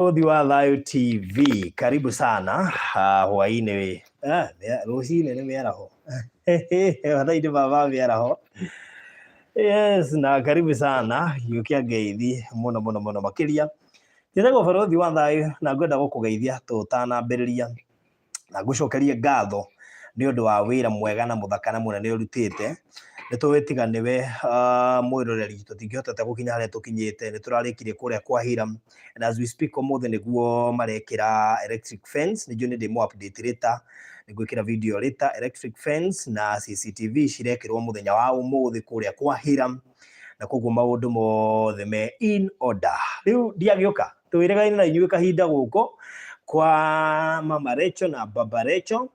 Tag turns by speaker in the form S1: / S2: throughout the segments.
S1: Barũthi wa Thayũ TV, karibu sana hwainĩ rũcinĩ nĩ mĩaraho mathaa-inĩ ma mĩaraho. Yes, na karibu sana gĩũkia ngeithi mũno mũno mũno makĩria. Njĩtagwo Barũthi wa Thayũ na ngwenda gũkũgeithia tũtanambĩrĩria na ngũcokerie ngatho nĩ ũndũ wa wĩra mwega na mũthaka na mũnene ũrutĩte. Nĩ tũĩ tiga nĩwe mwĩroreri tũtingĩhotete gũkinya harĩa tũkinyĩte. Nĩ tũrarĩkirie kũrĩa kwa Hiram and as we speak ũmũthĩ nĩguo marekĩra electric fence. Nĩ njũĩ nĩ ndĩmũ update later, nĩ ngwĩkĩra video later. Electric fence na CCTV cirekĩrwo mũthenya wa ũmũthĩ kũrĩa kwa Hiram, na koguo maũndũ mothe me in order. Rĩu ndiagĩũka twĩregaine na inyuĩ kahinda gũkũ kwa Mama Rachel na Baba Rachel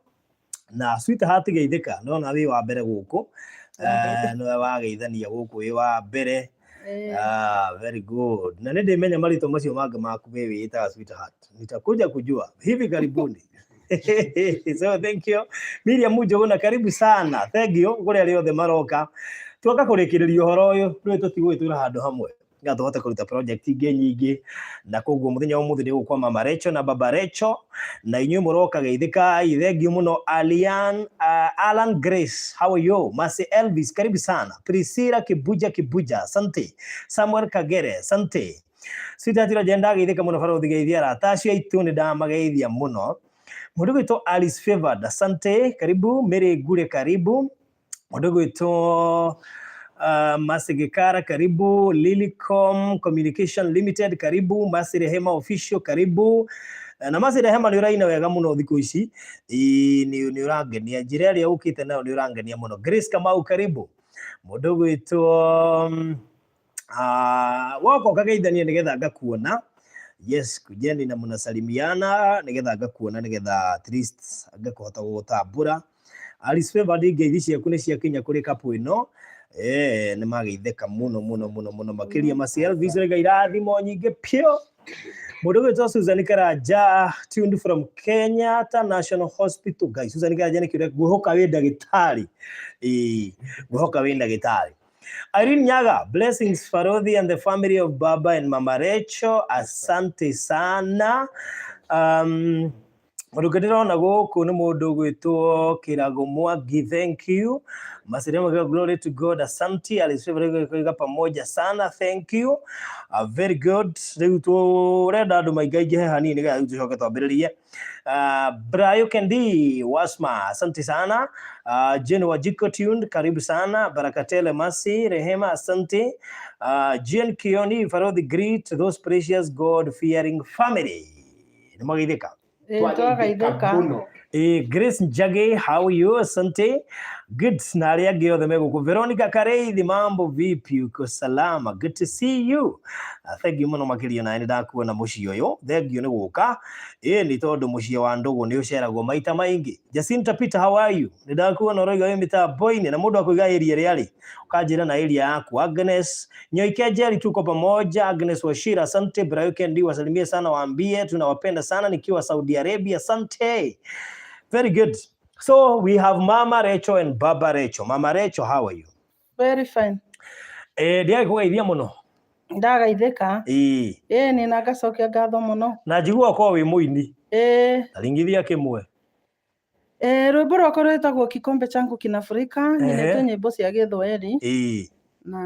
S1: na sweetheart geithĩka. Nona wĩ wa mbere gũkũ, nĩwe wageithania gũkũ wĩ wa mbere. Ah, very good. Na nĩ ndĩmenya marĩtwa macio mangĩ maku we wĩĩtaga sweetheart, nitakuja kujua hivi karibuni. So thank you Miriam Njuguna, karibu sana. Thank you kũrĩ arĩa othe maroka. Twoka kũrĩkĩrĩria ũhoro ũyũ rĩu, tũtigũgĩtũra handũ hamwe nĩgetha tũhote kũruta project ingĩ nyingĩ, na koguo mũthenya wa ũmũthĩ nĩ gũkwa Mama Rachel na Baba Rachel, na inyuĩ mũroka geithĩkai. Thank you mũno. Alian, Alan Grace, how are you? Masi Elvis, karibu sana. Priscilla Kibuja Kibuja, asante. Samuel Kagere, asante. Sweetheart Roger, ndageithĩka mũno. Barũthi, geithia arata acio aitũ, nĩ ndamageithia mũno. Mũndũ gwĩtwo Alice Favored, asante, karibu. Mary Ngure, karibu. Mũndũ gwĩtwo Masigikara, karibu. Lilicom Communication Limited, karibu. Masi Rehema Official, karibu. Na Masi Rehema, nĩ ũraina wega mũno thikũ ici. Ĩ, nĩ ũrangenia, njĩra ĩrĩa ũkĩte nayo nĩ ũrangenia mũno. Grace Kamau, karibu. Mũndũ gwĩtwo woka ũkageithania nĩgetha ngakuona. Yes, kujeni na mnasalimiana nĩgetha ngakuona, nĩgetha at least ngakũhota gũgũtambũra. Alice Favored, ngeithi ciaku nĩ ciakinya kũrĩ kapu ĩno. Nĩ mageithĩka mũno mũno mũno mũno makĩria. Masi Elvis rĩga irathimo nyingĩ pio. Mũndũ gwĩtwo Susan Karanja, tuned from Kenyatta National Hospital. Guys, Susan Karanja nĩ kĩũria, ngwĩhoka wĩ ndagĩtarĩ. Ĩĩ, ngwĩhoka wĩ ndagĩtarĩ. Irene Nyaga, blessings Farodhi and the family of Baba and Mama Rachel. Asante sana. Mũndũ ũngĩ ndĩrona gũkũ nĩ mũndũ ũgwĩtwo Kĩrago Mwangi, thank you. Masirema, glory to God, asante. Alice Favor, pamoja sana, thank you. Very good. Rĩu tũrenda andũ maingaingĩhe hanini nĩgetha rĩu tũcoke twambĩrĩrie. Brayo Kendi Wasma, asante sana. Jane Wajiko tuned, karibu sana. Barakatele Masi, Rehema, asante. Jane Kioni, Farodhi, greet those precious God fearing family. Nĩ mwageithĩka?
S2: Ĩ, twagaithĩka.
S3: Mũno.
S1: Grace Njage, how are you? Asante. Good. Na arĩa angĩ othe megũkũ. Veronica Kareithi, mambo vipi? Uko salama? Good to see you. Thank you mũno makĩria, na nĩ ndakuona mũciĩ ũyũ. Thank you nĩ gũka. Ĩ nĩ tondũ mũciĩ wa ndũgũ nĩ ũceragwo maita maingĩ. Jacinta Peter, how are you? Nĩ ndakuona ũroiga wĩ mĩtambo-inĩ na mũndũ akũiga area ĩrĩa arĩ. Ũkanjĩra na area yaku. Agnes Nyoike Njeri, tuko pamoja. Agnes Washira, asante. Brayo Kendi, wasalimie sana, waambie tunawapenda sana nikiwa Saudi Arabia. Asante. Very good. So we have Mama Rachel and Baba Rachel. Mama Rachel, how are you?
S2: Very fine.
S1: Ndiagä kũgeithia mũno.
S2: Ndagaithĩka.
S1: Ĩĩ.
S2: Ĩ nĩ na ngacokia ngatho mũno.
S1: Na njigua korwo wĩ mũini.
S2: Ĩ.
S1: Taringithia kĩmwe.
S2: Rwĩmbo rwakwa rwĩtagwo Kikombe Changu Kinafurika. Nyinĩte nyĩmbo cia Gĩthwaĩri na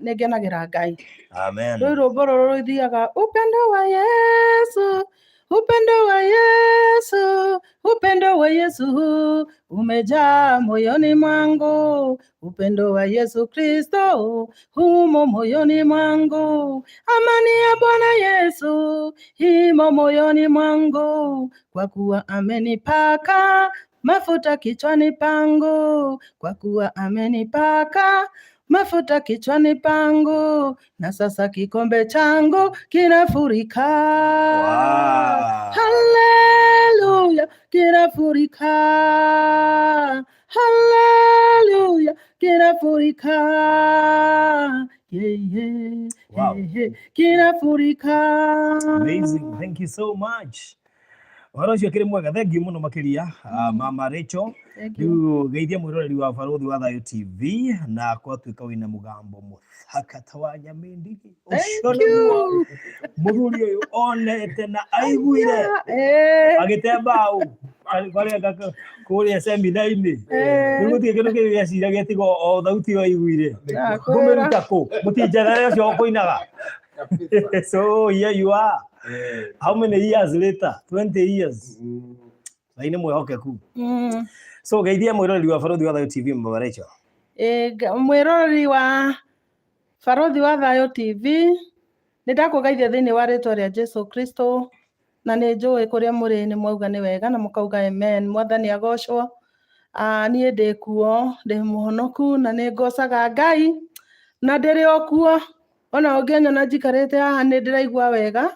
S2: nĩ ngenagĩra Ngai.
S1: Amen.
S2: Rĩu rwĩmbo rũrũ rũthiaga: upendo wa Yesu, upendo wa Yesu, upendo wa Yesu umejaa moyoni mwangu, upendo wa Yesu Kristo humo moyoni mwangu, amani ya Bwana Yesu imo moyoni mwangu, kwa kuwa amenipaka mafuta kichwani pangu, kwa kuwa amenipaka mafuta kichwani pangu, na sasa kikombe changu kinafurika. Haleluya, kinafurika. Haleluya, kinafurika. Yeah. Yeah, kinafurika.
S1: Amazing. Thank you so much. Ũhoro ũcio ũkĩrĩ mwega, thengiũ mũno makĩria, Mama Rachel.
S2: Thank you.
S1: Rĩu geithia mwĩroreri wa Barũthi wa Thayũ TV na kwatuĩka wĩna mũgambo mũthaka ta wa Nyamĩndigi. Ũcio
S2: Thank
S1: nĩguo
S2: you.
S1: mũthuri ũyũ onete na aiguire agĩte mbaũ kũrĩa kũrĩa semina-inĩ. Rĩu gũtirĩ kĩndũ kĩngĩ gĩaciragia tiga o thauti ĩyo aiguire. Ngũmĩruta kũ? Mũtinjethere ũcio ũkũinaga. So here you are. How many years later? 20 years. Ngai nĩ mwĩhokeku. So geithia mwĩroreri wa Barũthi wa Thayũ TV, Mama Rachel.
S2: Mwĩroreri wa Barũthi wa Thayũ TV, nĩ ndakũgeithia thĩinĩ wa rĩtwa rĩa Jesu Kristo, na nĩ njũĩ kũrĩa mũrĩ nĩ mwauga nĩ wega na mũkauga amen. Mwathani agocwo. Niĩ ndĩ kuo, ndĩ mũhonoku na nĩ ngocaga Ngai na ndĩrĩ o kuo. Ona ũngĩnyona njikarĩte haha nĩ ndĩraigua wega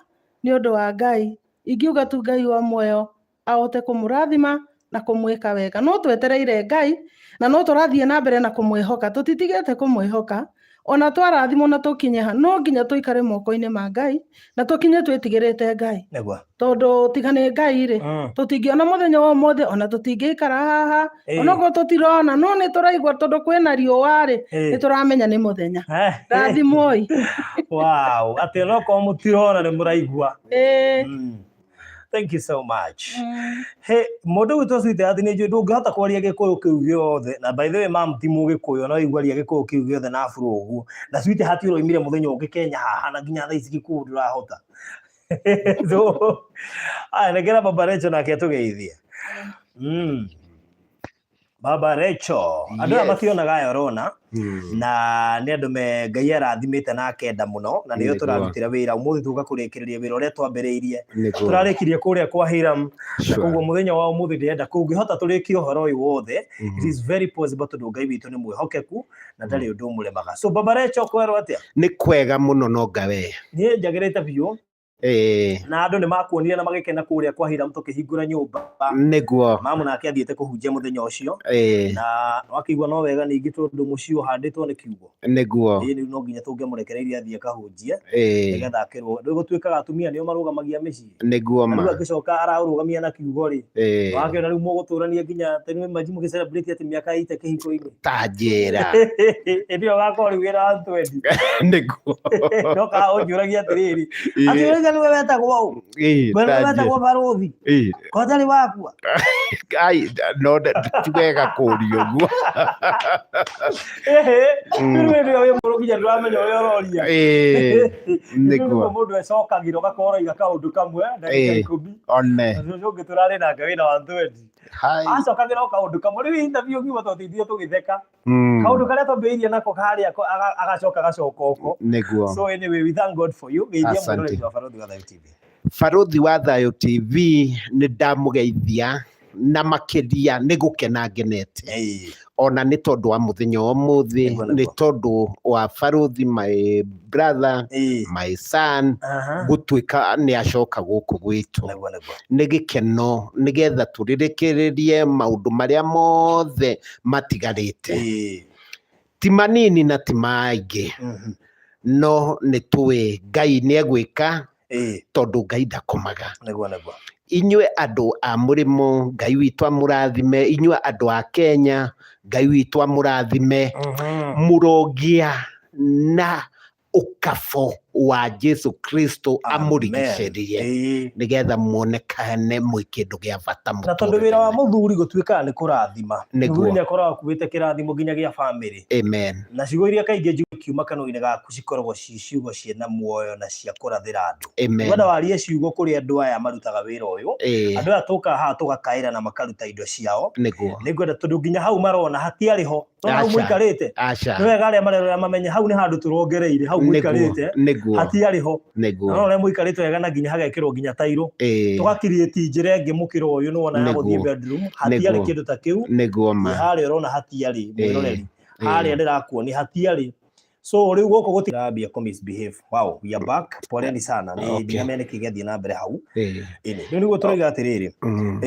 S2: nĩ ũndũ wa Ngai. Ingiuga tu Ngai wa muoyo ahote kũmũrathima na kũmwĩka wega. No twetereire Ngai na no tũrathiĩ na mbere na kũmwĩhoka, tũtitigĩte kũmwĩhoka. Ona twarathimwo na tũkinye ha, no nginya tũikare moko-inĩ ma Ngai na tũkinye twĩtigĩrĩte Ngai.
S1: Nĩguo.
S2: Tondũ tiga nĩ Ngai rĩ, tũtingĩona mũthenya wa ũmũthĩ, ona tũtingĩikara haha, onokorwo tũtirona, no nĩ tũraigua tondũ kwĩna riũa rĩ, nĩ tũramenya nĩ mũthenya. Rathimwoi.
S1: Wow, atĩ onokorwo mũtirona nĩ mũraigua. Thank you so much. He, mũndũ gwitũ sweetheart nĩ njũĩ ndũngĩhota kwaria gĩkũyũ kĩu gĩothe na by the way mam ti mũgĩkũyũ no igua aria gĩkũyũ kĩu gĩothe na afro ũguo na sweetheart ũroimire mũthenya ũngĩ Kenya haha na nginya thaa ici gĩkũyũ ndũrahota. So aya nengera Baba Rachel nake atũgeithie. Baba Rachel, andũ aya mationaga aya ũrona na nĩ andũ me Ngai arathimĩte na akenda mũno na nĩo tũrarutĩra wĩra ũmũthĩ tũka kũrĩkĩrĩria wĩra ũrĩa twambĩrĩirie. Tũrarĩkirie kũrĩa kwa Hiram na koguo mũthenya wa ũmũthĩ ndĩrenda kũngĩhota tũrĩkie ũhoro ũyũ wothe. It is very possible tondũ Ngai witũ nĩ mwĩhokeku na ndarĩ ũndũ ũmũremaga. So Baba Rachel, kwerwo atĩa?
S3: Nĩ kwega mũno no ngawe.
S1: Niĩ njagĩrĩte biũ. Na andũ nĩ makuonire na magĩkena kũrĩa kwa Hiram tũkĩhingũra nyũmba.
S3: Nĩguo.
S1: Mamu nake athiĩte kũhunjia mũthenya ũcio. Na wakĩigua no wega ningĩ tondũ mũciĩ ũhandĩtwo nĩ kiugo.
S3: Nĩguo.
S1: Ĩĩ rĩu no nginya tũngĩamũrekereirie athiĩ akahunjie. Nĩgetha akĩrwo. Rĩu gũtuĩkaga atumia nĩo marũgamagia mĩciĩ.
S3: Nĩguo ma.
S1: Rĩu angĩcoka araũrũgamia na kiugo rĩ. Wakĩona rĩu mũgũtũrania nginya tene imagine mũgĩ celebrate atĩ mĩaka ĩite kĩhiko-inĩ.
S3: Ta njĩra.
S1: Hĩndĩ ĩyo ũgakorwo rĩu wĩra wa twendi.
S3: Nĩguo.
S1: No ka ũnjũragia atĩrĩrĩ. Atĩ ũrĩa nĩwe wetagwo ũ? We nĩwe wetagwo barũthi. Ko ndarĩ wakua?
S3: Ai, no ti wega kũũria ũguo.
S1: Rĩu hĩndĩ ĩyo wĩ mũrũ nginya ndũramenya ũrĩa ũroria.
S3: Nĩguo.
S1: Mũndũ ecokagĩra ũgakorwo ũroiga kaũndũ kamwe ndagĩka 10.
S3: One.
S1: Ũcio ũngĩ tũrarĩ nake wĩna wa twendi. Acokagĩra o kaũndũ kamwe. Rĩu interview ng'ima twatindire tũgĩtheka. Kaũndũ karĩa twambĩrĩirie nako karĩa agacoka gacoka ũko.
S3: Nĩguo.
S1: So anyway, we thank God for you. Geithia mwĩroreri wa Barũthi wa Thayũ TV.
S3: Barũthi wa Thayũ TV nĩ ndamũgeithia na makĩria nĩ gũkena ngenete. Ona nĩ tondũ wa mũthenya wa ũmũthĩ, nĩ tondũ wa Barũthi my brother, my son, gũtuĩka nĩ acoka gũkũ gwitũ. Nĩ gĩkeno nĩgetha tũrĩrĩkĩrĩrie maũndũ marĩa mothe matigarĩte. Ti manini na ti maingĩ, no nĩ tũĩ Ngai nĩ egwĩka tondũ Ngai ndakomaga. Inyuĩ andũ a mũrĩmo, Ngai witũ amũrathime. Inyuĩ andũ a Kenya, Ngai witũ amũrathime. Mũrogĩa na ũkabo wa Jesu Kristo amũrigicĩrie nĩgetha muonekane mwĩ kĩndũ gĩa bata
S1: Na tondũ wĩra wa mũthuri gũtuĩkaga nĩ kũrathima, mũthuri nĩ akoragwo akuĩte kĩrathimo nginya gĩa famĩlĩ.
S3: Amen.
S1: Na ciugo iria kaingĩ njiguaga ikiuma kanua-inĩ gaku cikoragwo ci ciugo ciĩna muoyo na cia kũrathĩra andũ.
S3: Amen.
S1: Ngwenda warie ciugo kũrĩ andũ aya marutaga wĩra ũyũ. Andũ aya tũkaga haha tũgakaĩra na makaruta indo ciao.
S3: Nĩguo.
S1: Nĩngwenda tondũ nginya hau marona hatiarĩ ho. Nĩwona hau
S3: Aca.
S1: mũikarĩte?
S3: Aca.
S1: Nĩ wega arĩa marerorera mamenye hau nĩ handũ tũrongereire hau
S3: Nĩguo,
S1: mũikarĩte
S3: nĩguo.
S1: hatiarĩ ho.
S3: Nĩguo.
S1: Na ũrĩa mũikarĩte wega na nginya hagekĩrwo nginya tairũ. Tũgakiriĩti njĩra ĩngĩ mũkĩra ũyũ nĩwona ya gũthiĩ
S3: Nĩguo.
S1: bedroom hatiarĩ
S3: Nĩguo.
S1: kĩndũ ta kĩu.
S3: Nĩguo ma.
S1: Harĩa ũrona hatiarĩ mwĩroreri. Harĩa ndĩrakuonia hatiarĩ. So rĩu gũkũ gũtirambia kũ misbehave. Wow, we are back. Poleni sana. Nĩ
S3: Okay.
S1: ndinamenya nĩkĩ gĩathiĩ na mbere hau.
S3: Ĩĩ.
S1: Ĩni. Rĩu nĩguo tũroiga atĩrĩrĩ.
S3: Mm.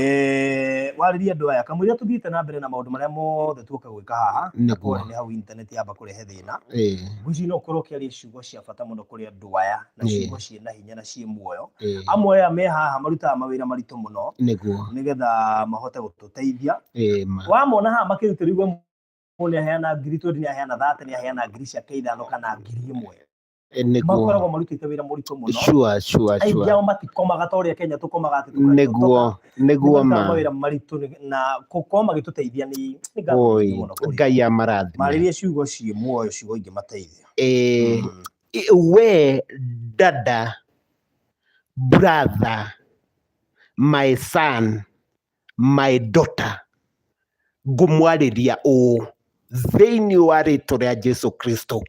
S1: Warĩrie andũ aya kamũira tũthiĩte na mbere na maũndũ marĩa mothe tuoka gwĩka haha na
S3: Nĩguo.
S1: pole nĩ hau internet yamba kũrehe thĩna.
S3: Ĩĩ.
S1: Ngwĩciria no ũkorwo ũkĩaria ciugo cia bata mũno kũrĩ andũ aya na
S3: Ĩĩ.
S1: ciugo ciĩna hinya na ciĩ muoyo.
S3: Ĩĩ.
S1: Amwe aya me haha marutaga mawĩra maritũ mũno
S3: Nĩguo.
S1: nĩgetha mahote gũtũteithia.
S3: Ĩĩ ma.
S1: Wamona haha makĩrutĩra igwe nĩ aheana ngiri 20, nĩ aheana 30, nĩ aheana ngiri ciake ithano kana 1,000.
S3: Ĩĩ, nĩguo.
S1: Makoragwo marutĩte wĩra mũritũ mũno.
S3: Sure, sure,
S1: Aingĩ
S3: sure.
S1: ao matikomaga ta ũrĩa Kenya tũkomaga atĩ tũkaria
S3: Nĩguo, nĩguo
S1: marutaga
S3: ma.
S1: mawĩra maritũ na gũkorwo magĩtũteithia nĩ ngatho
S3: Oi,
S1: nyingĩ mũno kũrĩ.
S3: Ngai amarathime.
S1: Marĩrie ciugo ciĩ muoyo, ciugo ingĩmateithia.
S3: Ĩĩ, we dada, brother, my son, my daughter, ngũmwarĩria ũũ thĩinĩ wa rĩtwa rĩa Jesu Kristo,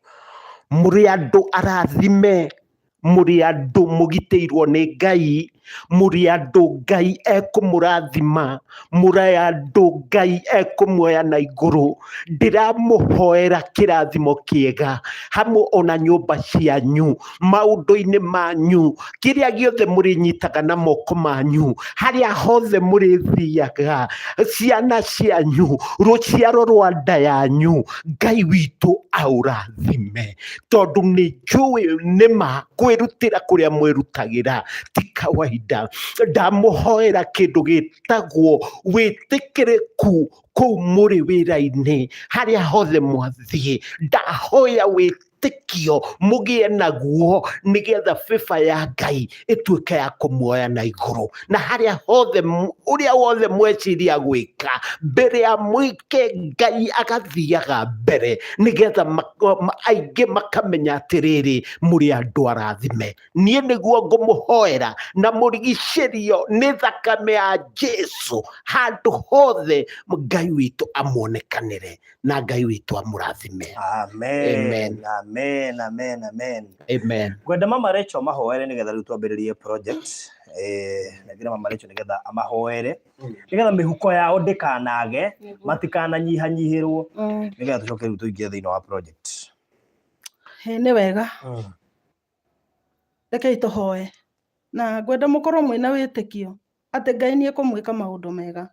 S3: mũrĩ andũ arathime, mũrĩ andũ mũgitĩirwo nĩ Ngai, mũrĩ andũ Ngai ekũmũrathima, mũrĩ andũ Ngai ekũmuoya na igũrũ. Ndĩramũhoera kĩrathimo kĩega hamwe ona nyũmba cianyu, maũndũ-inĩ manyu, kĩrĩa gĩothe mũrĩnyitaga na moko manyu, harĩa hothe mũrĩthiaga, ciana cianyu, rũciaro rwa nda yanyu, Ngai witũ aũrathime, tondũ nĩ njũĩ nĩma kwĩrutĩra kũrĩa mwĩrutagĩra ti kawaida. Ndamũhoera kĩndũ gĩtagwo wĩtĩkĩrĩku kũu mũrĩ wĩra-inĩ, harĩa hothe mwathiĩ, ndahoya wĩtĩkio mũgĩe naguo nĩgetha favor ya Ngai ĩtuĩke ya kũmuoya na igũrũ, na harĩa hothe ũrĩa wothe mweciria gwĩka mbere ya mwĩke, Ngai agathiaga mbere nĩgetha aingĩ makamenya atĩrĩrĩ, mũrĩ andũ arathime. Niĩ nĩguo ngũmũhoera na mũrigicĩrio nĩ thakame ya Jesu handũ hothe Ngai witũ amuonekanĩre na Ngai witũ amũrathime.
S1: Amen.
S3: Amen.
S1: Amen, amen, amen.
S3: Amen.
S1: Ngwenda Mama Rachel mahoere nĩgetha rĩu twambĩrĩrie project. Nengera Mama Rachel nĩgetha amahoere nĩgetha mĩhuko yao ndĩkanage, matikananyihanyihĩrwo, nĩgetha tũcoke rĩu tũingĩre thĩinĩ wa project.
S2: Ĩ, nĩ wega. Rekei tũhoe na ngwenda mũkorwo mwĩna wĩtĩkio atĩ Ngai nĩ ekũmwĩka maũndũ mega.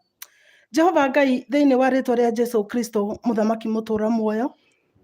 S2: Jehova Ngai, thĩinĩ wa rĩtwa rĩa Jesu Kristo, mũthamaki mũtũra muoyo,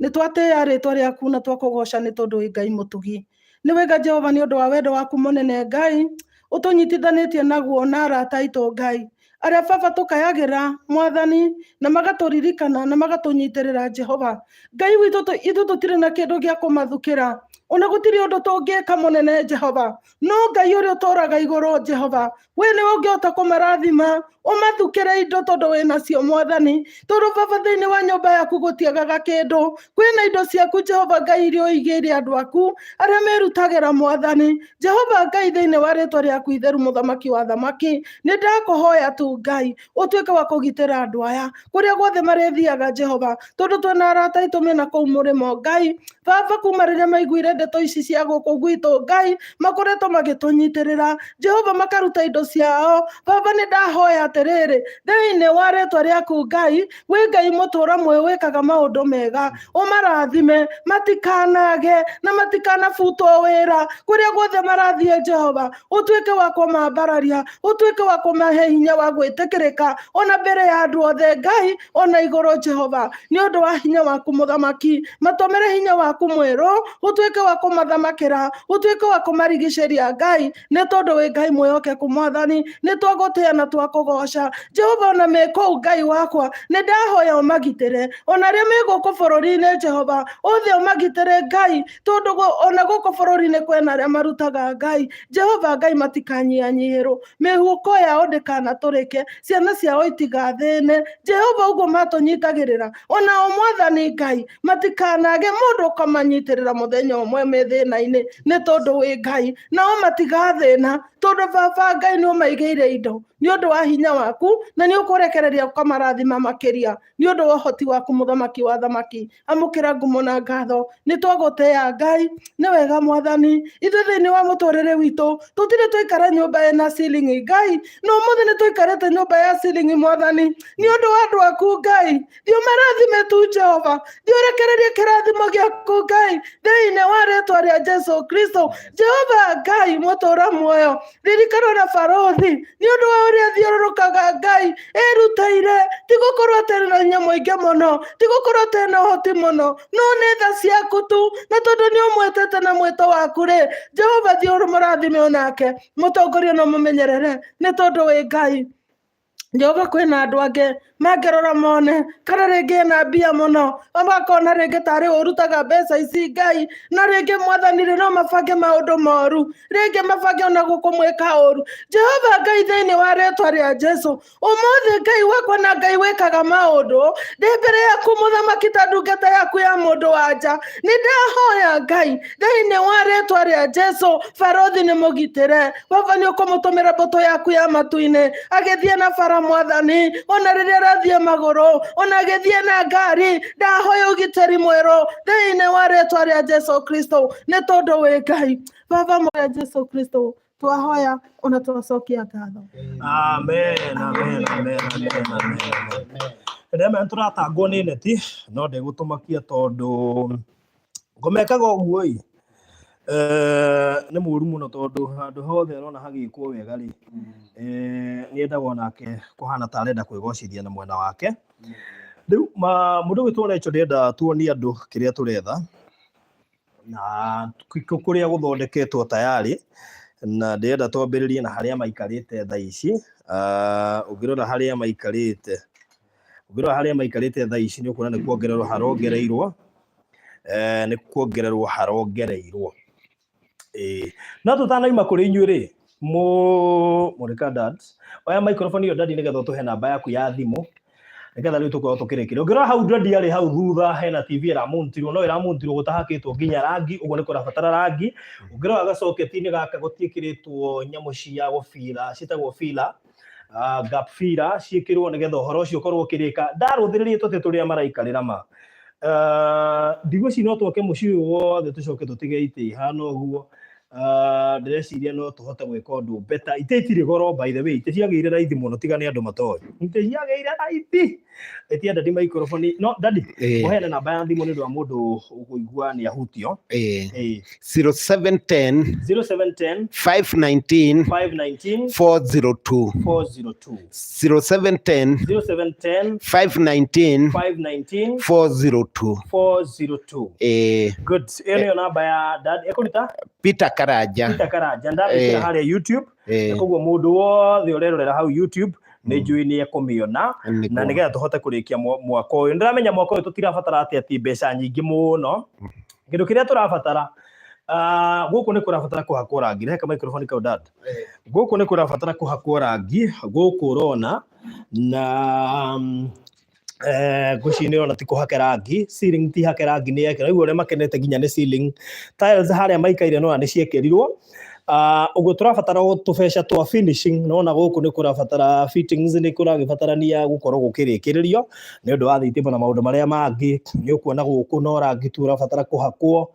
S2: nĩ twatĩĩa rĩtwa rĩaku na twakũgoca nĩ tondũ wĩ Ngai mũtugi. Nĩ wega Jehova nĩ ũndũ wa wendo waku mũnene Ngai, ũtũnyitithanĩtie naguo na arata aitũ Ngai, arĩa baba tũkayagĩra Mwathani na magatũririkana na magatũnyitĩrĩra Jehova. Ngai witũ, ithuĩ tũtirĩ na kĩndũ gĩa kũmathukĩra, ona gũtirĩ ũndũ tũngĩka mũnene Jehova, no Ngai ũrĩa ũtũraga igũrũ Jehova, we nĩwe ũngĩhota kũmarathima, ũmathukĩre indo tondũ wĩ nacio Mwathani. Tondũ baba thĩinĩ wa nyũmba yaku gũtiagaga kĩndũ, kwĩna indo ciaku Jehova Ngai iria ũigĩire andũ aku arĩa merutagĩra Mwathani. Jehova Ngai, thĩinĩ wa rĩtwa rĩaku itheru, mũthamaki wa thamaki, nĩ ndakũhoya tu Ngai ũtuĩke wa kũgitĩra andũ aya kũrĩa guothe marĩthiaga Jehova, tondũ twĩna arata aitũ mena kũu mũrĩmo Ngai. Baba, kuma rĩrĩa maiguire ndeto ici cia gũkũ gwitũ Ngai, makoretwo magĩtũnyitĩrĩra Jehova, makaruta indo ciao. Baba, nĩ ndahoya atĩrĩrĩ, thĩinĩ wa rĩtwa rĩaku Ngai, wĩ Ngai mũtũra muoyo wĩkaga maũndũ mega, ũmarathime, matikanage na matikanabutwo wĩra kũrĩa guothe marathiĩ Jehova, ũtuĩke wa kũmambararia, ũtuĩke wa kũmahe hinya wa gwĩtĩkĩrĩka ona mbere ya andũ othe Ngai, ona igũrũ Jehova, nĩ ũndũ wa hinya waku mũthamaki, matũmĩre hinya waku mwerũ, ũtuĩke wa kũmathamakĩra, ũtuĩke wa kũmarigicĩria Ngai, nĩ tondũ wĩ Ngai mwĩhokeku Mwathani, nĩ twagũtĩĩa na twakũgoca Jehova. Ona me kũu Ngai wakwa, nĩ ndahoya ũmagitĩre, ona arĩa me gũkũ bũrũri-inĩ Jehova, othe ũmagitĩre Ngai, tondũ ona gũkũ bũrũri-inĩ kwĩna arĩa marutaga Ngai. Jehova Ngai, matikanyihanyihĩrwo, mĩhuko yao ndĩkanatũrĩke, ciana ciao itigathĩne Jehova, ũguo matũnyitagĩrĩra onao Mwathani Ngai, matikanage mũndũ ũkamanyitĩrĩra mũthenya ũmwe me thĩna-inĩ, nĩ tondũ wĩ Ngai, nao matigathĩna, tondũ baba Ngai nĩ ũmaigĩire indo nĩ ũndũ wa hinya. hinya waku na nĩ ũkũrekereria ũkamarathima makĩria nĩ ũndũ wa ũhoti waku mũthamaki wa thamaki. Amũkĩra ngumo na ngatho. Nĩ twagũtĩĩa Ngai, nĩ wega Mwathani. Ithuĩ thĩinĩ wa mũtũrĩre witũ tũtirĩ twaikara nyũmba ĩna ceiling Ngai, no ũmũthĩ nĩ tũikarĩte nyũmba ya ceiling Mwathani, nĩ ũndũ wa andũ aku Ngai. Thiĩ ũmarathime tu Jehova, thiĩ ũrekererie kĩrathimo gĩaku Ngai thĩinĩ wa rĩtwa rĩa Jesu Kristo. Jehova Ngai mũtũra muoyo, ririkana na barũthi nĩ ũndũ wa ũrĩa thiũrũrũkaga Ngai erutĩire, ti gũkorwo atĩ na hinya mũingĩ mũno, ti gũkorwo atĩ na ũhoti mũno, no nĩ tha ciaku tu, na tondũ nĩ ũmwĩtĩte na mwĩto waku rĩ, Jehova thiĩ ũmũrathime onake, mũtongorie na ũmũmenyerere, nĩ tondũ wĩ Ngai. Jehova kwĩna andũ angĩ mangĩrora mone kana rĩngĩ ena mbia mũno, makona rĩngĩ tarĩ ũrutaga mbeca ici Ngai, na rĩngĩ Mwathani rĩ no mabange maũndũ moru, rĩngĩ mabange ona gũkũmwĩka ũru. Jehova Ngai thĩinĩ wa rĩtwa rĩa Jesu, ũmũthĩ Ngai wakwa na Ngai wĩkaga maũndũ, ndĩ mbere yaku mũthamaki ta ndungata yaku ya mũndũ wa nja, nĩ ndahoya Ngai thĩinĩ wa rĩtwa rĩa Jesu, barũthi nĩ mũgitĩre. Baba nĩ ũkũmũtũmĩra mbũtũ yaku ya matu-inĩ agĩthiĩ na bara Mwathani, ona rĩrĩa arathiĩ magũrũ, ona agĩthiĩ na ngari, ndahoya ũgitĩri mwerũ thĩinĩ wa rĩtwa rĩa Jesu Kristo, nĩ tondũ wĩ Ngai. Baba mwa Jesu Kristo twahoya ona twacokia ngatho.
S1: Amen, amen, amen, amen, amen. Rĩrĩa tũratangwo nĩ neti no ndĩgũtũmakia tondũ ngomekaga ũguo ĩ nĩ mũru mũno tondũ handũ hothe arona hagĩkwo wega rĩ, nĩ endaga onake kũhana ta arenda kwĩgocithia na mwena wake. Rĩu mũndũ ũgwĩtwo Rachel ndĩrenda tuonie andũ kĩrĩa tũretha na kũrĩa gũthondeketwo tayarĩ, na ndĩrenda twambĩrĩrie na harĩa maikarĩte thaa ici. Ũngĩrora harĩa maikarĩte, ũngĩrora harĩa maikarĩte thaa ici nĩ ũkuona nĩ kuongererwo harongereirwo, nĩ kuongererwo harongereirwo. Ĩĩ. No tũtanaima kũrĩ inyuĩ rĩ, mũrĩka dad, oya microphone ĩyo daddy nĩgetha ũtũhe namba yaku ya thimũ, nĩgetha rĩu tũkorwo tũkĩrĩkĩria. Ũngĩrora hau daddy arĩ hau thutha hena TV ĩramuntirwo, no ĩramuntirwo gũtahakĩtwo nginya rangi, ũguo nĩ kũrabatara rangi. Ũngĩrora gacoketi-inĩ gaka gũtiĩkĩrĩtwo nyamũ cia gũbira, ciĩtagwo filler, gap filler ciĩkĩrwo nĩgetha ũhoro ũcio ũkorwo ũkĩrĩka. Ndarũthĩrĩria tũtĩ tũrĩa maraikarĩra ma. Ndigwĩciria no twake mũciĩ ũyũ wothe tũcoke tũtige itĩ ihana ũguo. Ndĩreciria no tũhote gwĩka ũndũ better. Itĩ itirĩ goro by the way, itĩ ciagĩire raithi mũno tiga nĩ andũ matoĩ. Itĩ ciagĩire raithi. Ĩtia daddy microphone. No daddy, ũheane namba ya thimũ nĩ ũndũ wa mũndũ ũkũigua nĩ ahutio.
S3: 0710
S1: 0710
S3: 519
S1: 519
S3: 402.
S1: 402.
S3: 0710
S1: 0710
S3: 519
S1: 519
S3: 402.
S1: 402. Good. Ĩyo nĩyo namba ya dad. Ekũruta?
S3: Peter Karanja.
S1: Peter Karanja. Ndamĩkĩra harĩa YouTube. Koguo mũndũ wothe ũrerorera hau YouTube nĩ njũĩ nĩ ekũmĩona, na nĩgetha tũhote kũrĩkia mwaka ũyũ. Nĩndĩramenya mwaka ũyũ tũtirabatara atĩ atĩ mbeca nyingĩ mũno. Kĩndũ kĩrĩa tũrabatara, gũkũ nĩ kũrabatara kũhakwo rangi. Reke microphone kau dad. Gũkũ nĩ kũrabatara kũhakwo rangi, gũkũ ũrona, na ngwĩciria nĩ ũrona ti kũhake rangi, ceiling ti hake rangi nĩ yekĩrwo. Rĩu ũrĩa makenete nginya nĩ ceiling. Tiles harĩa maikaire nĩ ciekĩrirwo. Ũguo tũrabatara o tũbeca twa finishing, nona gũkũ nĩ kũrabatara fittings, nĩ kũragĩbatarania gũkorwo gũkĩrĩkĩrĩrio nĩ ũndũ wa thitima na maũndũ marĩa mangĩ. Nĩ ũkuona gũkũ no rangi tu ũrabatara kũhakwo,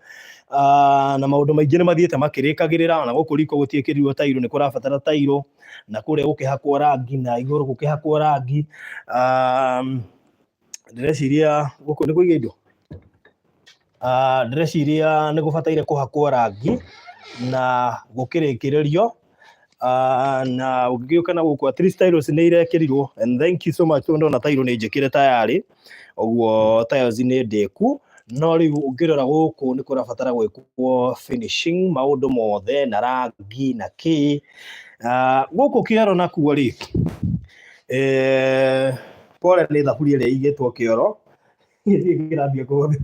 S1: na maũndũ maingĩ nĩ mathiĩte makĩrĩkagĩrĩra. Ona gũkũ riko gũtiĩkĩrirwo tairo, nĩ kũrabatara tairo, na kũrĩa gũkĩhakwo rangi, na igũrũ gũkĩhakwo rangi. Ndĩreciria gũkũ nĩ kũiga indo. Ndĩreciria nĩ gũbataire kũhakwo rangi na gũkĩrĩkĩrĩrio, na ũngĩgĩũka na gũkũ at least tiles nĩ irekĩrirwo, and thank you so much tondũ ndona tairo nĩ njĩkĩre tayarĩ, ũguo tiles nĩ ndĩku. No rĩu ũngĩrora gũkũ nĩ kũrabatara gwĩkwo finishing maũndũ mothe na rangi na kĩ. Gũkũ kĩoro nakuo rĩ, pole nĩ thaburia ĩrĩa ĩigĩtwo kĩoro, gĩthiĩ kĩrambia kũhũthĩrwo.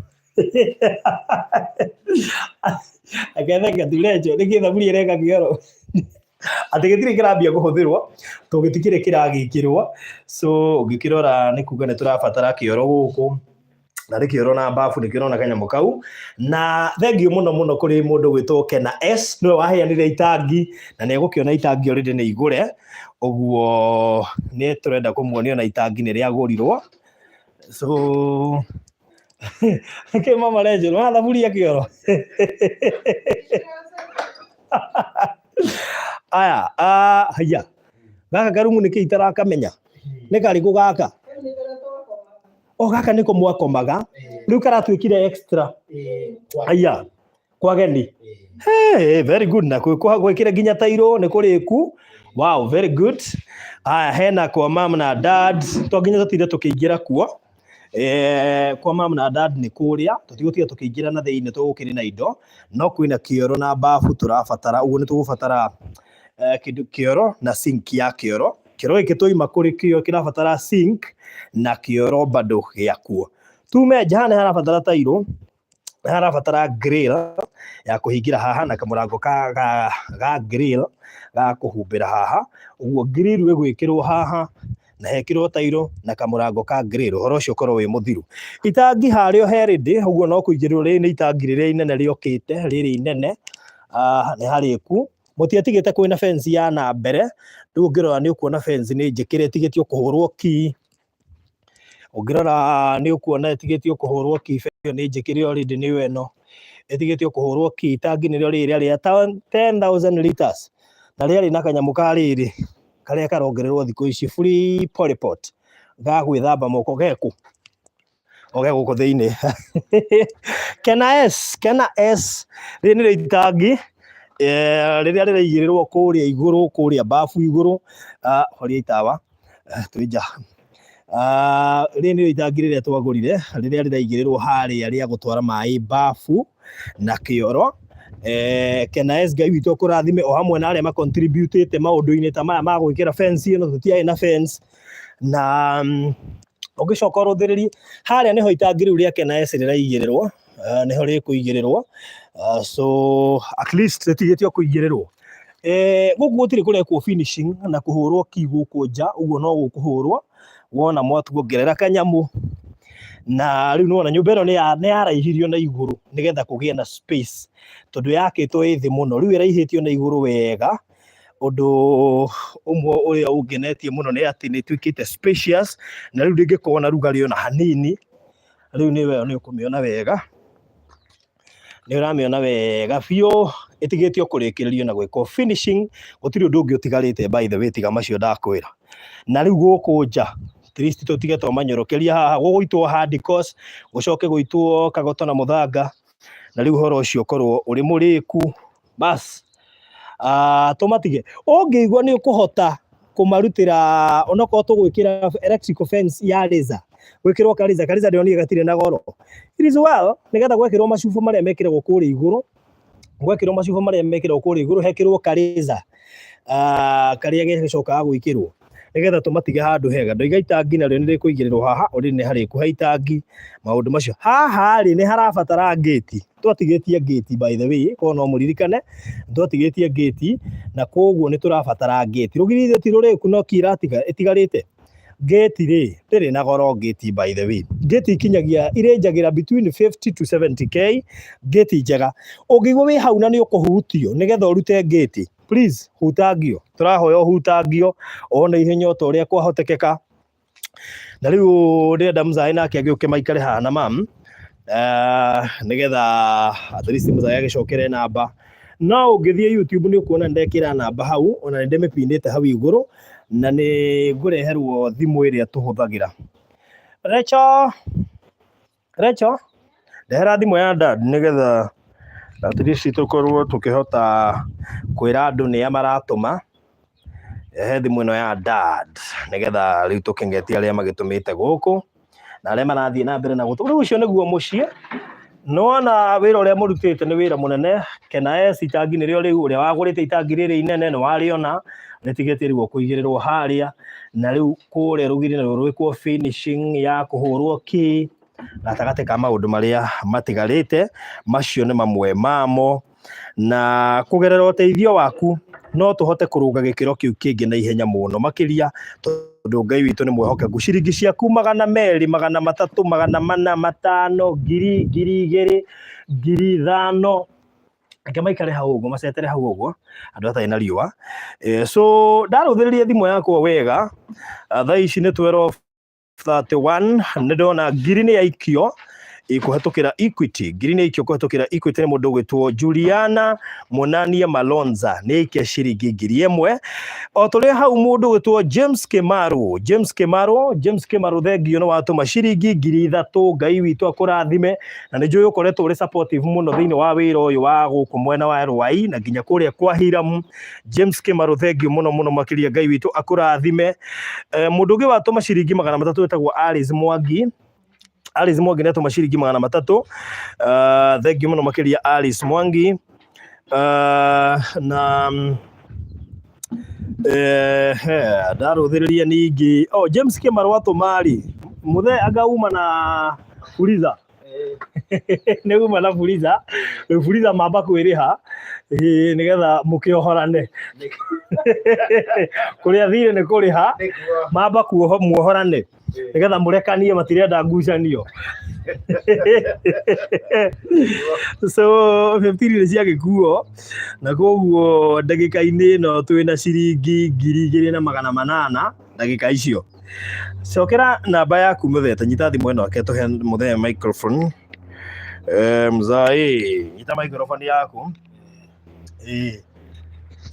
S1: Aketheke turenjo nĩkĩ thaburia ĩreka kĩoro, atĩ gĩtirĩ kĩrambia kũhũthĩrwo tondũ gĩtikĩrĩ kĩragĩkĩrwo. So ũngĩkĩrora nĩ kuga nĩ tũrabatara kĩoro gũkũ. Na nĩ kĩoro na mbabu nĩkĩo ũrona kanyamũ kau. Na thengiũ mũno mũno kũrĩ mũndũ gwĩtwo Kena S, nĩwe waheanire itangi, na nĩ egũkĩona itangi already nĩ igũre. Ũguo nĩ tũrenda kũmuonia ona itangi nĩ rĩagũrirwo. So kĩ mama Rachel, wa thaburia kĩoro? Aya, haya. Gaka karumu nĩkĩ itarakamenya? Nĩ karĩkũ gaka? O gaka nĩko mwakomaga. Rĩu karatuĩkire extra. Aya, kwa ageni. Hey, very good. Na gwĩkĩre nginya tairo nĩ kũrĩku. Wow, very good. Aya, hena kwa mam na dad. To nginya tũtinde tũkĩingĩra kuo. Kwa mam na dad nĩ kũrĩa, tũtigũtinda tũkĩingĩra na thĩinĩ tũgũkĩrĩ na indo, no kwĩna kĩoro na bafu tũrabatara, ũguo nĩ tũgũbatara kĩndũ kĩoro na sink ya kĩoro. Kĩoro gĩkĩ twaima kũrĩ kĩo kĩrabatara sink na kĩoro bado gĩakuo. Tume nja haha nĩ harabatara tairo, nĩ harabatara grill ya kũhingĩra haha na kamũrango ga grill ga kũhumbĩra haha. Ũguo grill ĩgwĩkĩrwo haha na hekĩrwo tairo na kamũrango ka grill, ũhoro ũcio ũkorwo wĩ mũthiru. Itangi harĩa he ready, ũguo no kũigĩrĩrwo, rĩrĩ nĩ itangi rĩrĩa inene rĩokĩte, rĩrĩ inene, nĩ harĩku. Mũtiatigĩte kwĩna fence ya na mbere, rĩu ũngĩrora nĩ ũkuona fence nĩ njĩkĩre ĩtigĩtio kũhũrwo key. Ũngĩrora nĩ ũkuona ĩtigĩtio kũhũrwo key, fence ĩyo nĩ njĩkĩre already nĩyo ĩno. Ĩtigĩtio kũhũrwo key, itangi nĩrĩo rĩrĩa rĩa 10,000 liters. Na rĩarĩ na kanyamũ ka rĩrĩ, karĩa karongererwo thikũ ici free polypot, ga gwĩthamba moko geku. O ge gũkũ thĩinĩ. Kena S, Kena S, rĩrĩ nĩrĩo itangi, rĩrĩa rĩraigĩrĩrwo kũrĩa igũrũ, kũrĩa bafu igũrũ. Horia itawa, twĩ nja. Rĩrĩ nĩrĩo itangi rĩrĩa twagũrire, rĩrĩa rĩraigĩrĩrwo harĩa rĩa gũtwara maĩ bafu na kĩoro. Kena S, Ngai witũ akũrathime o hamwe na arĩa macontributĩte maũndũ-inĩ ta maya ma gwĩkĩra fence ĩno, tũtiarĩ na fence. Na ũngĩcoka ũrũthĩrĩrie harĩa nĩho itangi rĩu rĩa Kena S rĩraigĩrĩrwo, nĩho rĩkũigĩrĩrwo. So at least rĩtigĩtio kũigĩrĩrwo. Gũkũ gũtirĩ kũrekwo finishing na kũhũrwo key gũkũ nja, ũguo no gũkũhũrwo wona mwatuongerera kanyamũ. Na rĩu nĩwona nyũmba ĩno nĩ yaraihirio na igũrũ nĩgetha kũgĩe na space, tondũ yakĩtwo ĩ thĩ mũno, rĩu ĩraihĩtio na igũrũ wega. Ũndũ ũmwe ũrĩa ũngenetie mũno nĩ atĩ nĩ ĩtuĩkĩte spacious, na rĩu ndĩngĩkorwo na rugarĩ ona hanini. Rĩu nĩwe nĩ ũkũmĩona wega, nĩ ũramĩona wega biũ, ĩtigĩtio kũrĩkĩrĩrio na gwĩkwo finishing, gũtirĩ ũndũ ũngĩ ũtigarĩte by the way tiga macio ndakwĩra. Na rĩu gũkũ nja, at least tũtige twamanyorokeria haha, gũgũitwo hard course, gũcoke gũitwo kagoto na mũthanga, na rĩu ũhoro ũcio ũkorwo ũrĩ mũrĩku. Bas, tũmatige. Ũngĩigua nĩ ũkũhota kũmarutĩra, onokorwo tũgwĩkĩra electrical fence ya laser, gwĩkĩrwo ka laser ndĩronire gatirĩ na goro. It is well, nĩgetha gwekĩrwo macuba marĩa mekĩragwo kũrĩa igũrũ, gwekĩrwo macuba marĩa mekĩragwo kũrĩa igũrũ, hekĩrwo ka laser, karĩa gĩcokaga gwĩkĩrwo, nĩgetha tũmatige handũ hega. Ndoiga itangi narĩo nĩ rĩkũigĩrĩrwo haha, already nĩ harĩku ha itangi, maũndũ macio. Haha rĩ, nĩ harabatara ngĩti. Twatigĩtie ngĩti by the way, korwo no mũririkane, twatigĩtie ngĩti, na koguo nĩ tũrabatara ngĩti. Rũgiri ti rũrĩku no ki ĩtigarĩte. Ngĩti rĩ, ndĩrĩ na goro ngĩti by the way. Ngĩti ikinyagia, irĩnjagĩra between 50 to 70K, ngĩti njega. Ũngĩigua wĩ hau na nĩ ũkũhutio nĩgetha ũrute ngĩti, please hutangio. Tũrahoya ũhutangio o na ihenya o ta ũrĩa kwahotekeka. Na rĩu ndĩrenda mũzaĩ nake agĩũke maikare haha na mam, nĩgetha at least mũzaĩ agĩcokere namba. No ũngĩthiĩ YouTube nĩ ũkuona ndekĩra namba hau, ona nĩ ndĩmĩpinĩte hau igũrũ, na nĩ ngũreherwo thimũ ĩrĩa tũhũthagĩra. Rachel, Rachel, ndehera thimũ ya dad nĩgetha at least tũkorwo tũkĩhota kwĩra andũ nĩa maratũma. Rehe thimũ ĩno ya dad nĩgetha rĩu tũkĩngetie arĩa magĩtũmĩte gũkũ na arĩa marathiĩ na mbere na gũtũma. Rĩu ũcio nĩguo mũciĩ. Nĩwona wĩra ũrĩa mũrutĩte nĩ wĩra mũnene. Kena S itangi nĩrĩo rĩu, ũrĩa wagũrĩte itangi rĩrĩ inene nĩ warĩona, rĩtigĩtie rĩu kũigĩrĩrwo harĩa. Na rĩu kũrĩa rũgiri naruo rwĩkwo finishing ya kũhũrwo key gatagatĩ ka maũndũ marĩa matigarĩte, macio nĩ mamwe mamo. Na kũgerera ũteithio waku No tũhote kũrũnga gĩkĩro kĩu kĩngĩ na ihenya mũno makĩria, tondũ Ngai witũ nĩ mwĩhokeku. Ciringi ciaku 200, 300, 400, 500, 1000, 2000, 5000, reke maikare hau ũguo, macetere hau ũguo andũ atarĩ na riũa. So ndarũthĩrĩria thimũ yakwa wega, thaa ici nĩ 12:31, nĩ ndona ngiri nĩ yaikio ĩkũhetũkĩra Equity. Ngiri nĩ yaikio kũhetũkĩra Equity nĩ mũndũ ũgwĩtwo Juliana Monania Malonza, nĩ aikia ciringi 1000. O tũrĩ hau mũndũ ũgwĩtwo James Kimaru, James Kimaru, James Kimaru, thengio nĩ watũma ciringi 3000. Ngai witũ akũrathime, na nĩ njũĩ ũkoretwo ũrĩ supportive mũno thĩinĩ wa wĩra ũyũ wa gũkũ mwena wa Rwai na nginya kũrĩa kwa Hiramu. James Kimaru, thengio mũno mũno makĩria, Ngai witũ akũrathime. Mũndũ ũngĩ watũma ciringi 300 wĩtagwo Alice Mwangi. Alice Mwangi nĩ atũma ciringi 300. Thengio mũno makĩria, Alice Mwangi. Na ndarũthĩrĩria ningĩ, oh, James Kimaru atũma rĩ, mũthee anga uma na Fuliza, nĩ uma na Fuliza. Rĩu Fuliza mamba kwĩrĩha, ĩĩ, nĩgetha mũkĩohorane kũrĩa thirĩ nĩ kũrĩha, mamba kuoho muohorane nĩgetha mũrekanie, matirenda ngucanio. So 15 nĩ cia gĩkuo, na koguo ndagĩka-inĩ ĩno twĩna ciringi 2800 ndagĩka icio. Cokera namba yaku, mũthee, ta nyita thimũ ĩno, ake tũhe mũthee microphone. Mzai, nyita microphone yaku.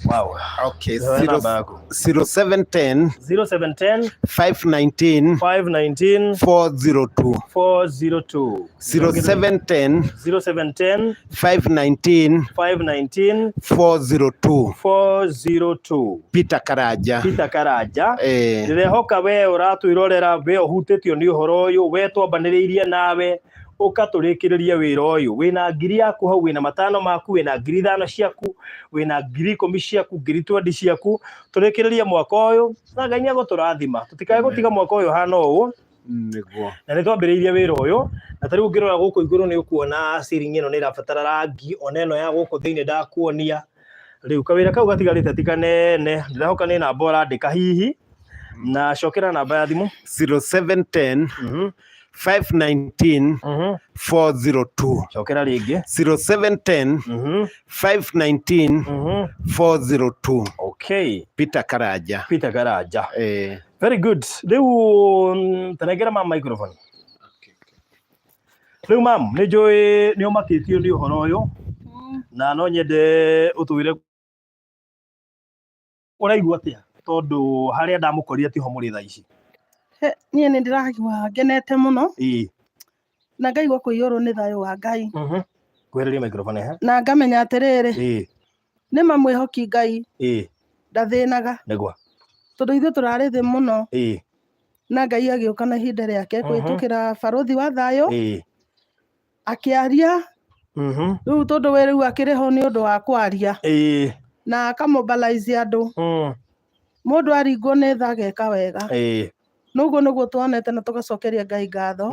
S1: Wow.
S3: Okay.
S1: Tũhe namba yaku.
S3: 0710
S1: 0710
S3: 519
S1: 519
S3: 402.
S1: 402.
S3: 0710
S1: 0710
S3: 519
S1: 519
S3: 402.
S1: 402.
S3: Peter Karanja.
S1: Peter Karanja.
S3: Eh.
S1: Ndĩrehoka we ũratwĩrorera, we ũhutĩtio nĩ ũhoro ũyũ, we twambanĩrĩirie nawe ũka tũrĩkĩrĩrie wĩra ũyũ. Wĩna ngiri yaku hau, wĩna 500 maku, wĩna 5000 ciaku, wĩna 10,000 ciaku, 20,000 ciaku, tũrĩkĩrĩrie mwaka ũyũ, na Ngai nĩ egũtũrathima. Tũtikae gũtiga mwaka ũyũ hana ũũ. Na nĩ twambĩrĩirie wĩra ũyũ, na ta rĩu ũngĩrora gũkũ igũrũ nĩ ũkuona ceiling ĩno nĩ ĩrabatara rangi, ona ĩno ya gũkũ thĩinĩ ndakuonia. Rĩu kawĩra kau gatigarĩte ti kanene. Ndĩrehoka nĩ namba ũrandĩka hihi, na cokera namba ya thimũ.
S3: 0710 519 402.
S1: Cokera rĩngĩ.
S3: 0710 519 402.
S1: Okay.
S3: Peter Karanja.
S1: Peter Karanja.
S3: Eh.
S1: Very good. Rĩu tanengera mam microphone. Rĩu mam, nĩ njũĩ nĩ ũmakĩtio nĩ ũhoro ũyũ, na no nyende ũtwĩre ũraigua atĩa, tondũ harĩa ndamũkorire tiho mũrĩ thaa ici.
S2: Niĩ nĩ ndĩraigua ngenete mũno na ngaigua kũiyũrwo nĩ thayũ wa Ngai,
S1: Kwehereria microphone he.
S2: na ngamenya atĩrĩrĩ, nĩ ma mwĩhoki Ngai ndathĩnaga, tondũ ithuĩ tũrarĩ thĩ mũno, na Ngai agĩũka na ihinda rĩake kũhĩtũkĩra barothi wa thayũ, akĩaria. Rĩu tondũ we rĩu akĩrĩ ho nĩ ũndũ wa kwaria na akamobilize andũ, mũndũ aringwo nĩ tha ageka wega. Noguo nĩguo tuonete, na tũgacokeria Ngai ngatho,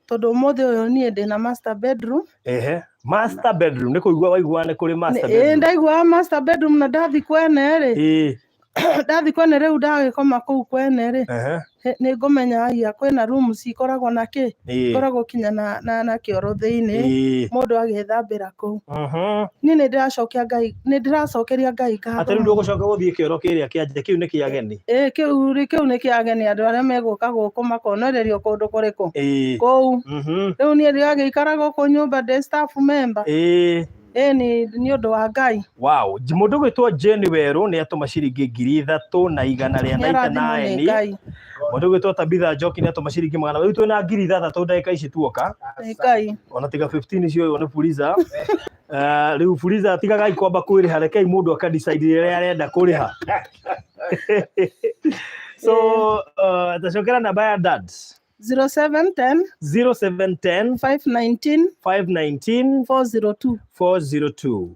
S2: tondũ ũmũthĩ ũyũ niĩ ndĩna master bedroom.
S1: Ehe, master bedroom, nĩ kũigua waigua nĩ kũrĩ master
S2: Ĩĩ,
S1: bedroom.
S2: ndaiguaga master bedroom, na ndathi kwene rĩ, ndathi kwene rĩu, ndagĩkoma kũu kwene rĩ, nĩ ngũmenya aya kwĩna rooms ikoragwo na kĩ, ikoragwo kinya na kĩoro thĩinĩ, mũndũ agĩthambĩra kũu. Niĩ nĩ ndĩracokia Ngai, nĩ ndĩracokeria Ngai ngatho.
S1: Atĩ rĩu ndũgũcoka gũthiĩ kĩoro kĩrĩa kĩa nja, kĩu nĩ kĩa ageni.
S2: Ĩĩ, kĩu rĩ, kĩu nĩ kĩa ageni, andũ arĩa megũka gũkũ makonererio kũndũ kũrĩkũ kũu. Rĩu niĩ ndĩragĩikara gũkũ nyũmba ndĩ staff member. Ĩĩ, nĩ ũndũ wa Ngai.
S1: Wow, mũndũ gwĩtwo Jane Werũ nĩ atũma ciringi 3100
S2: Nĩ
S1: na
S2: arathimwo nĩ
S1: 99.
S2: Ngai.
S1: Mũndũ gwĩtwo Tabitha Njoki nĩ atũma ciringi magana. Rĩu twĩna 3000 ndagĩka ici tuoka.
S2: Nĩ Ngai.
S1: Ona tiga 15 cioywo nĩ Fuliza. Rĩu Fuliza, tigagai kwamba kwĩrĩha, rekei mũndũ aka decide rĩrĩa arenda kũrĩha. So tacokera namba ya dad.
S2: 0710
S1: 0710
S2: 519
S1: 519
S2: 402.
S1: 402.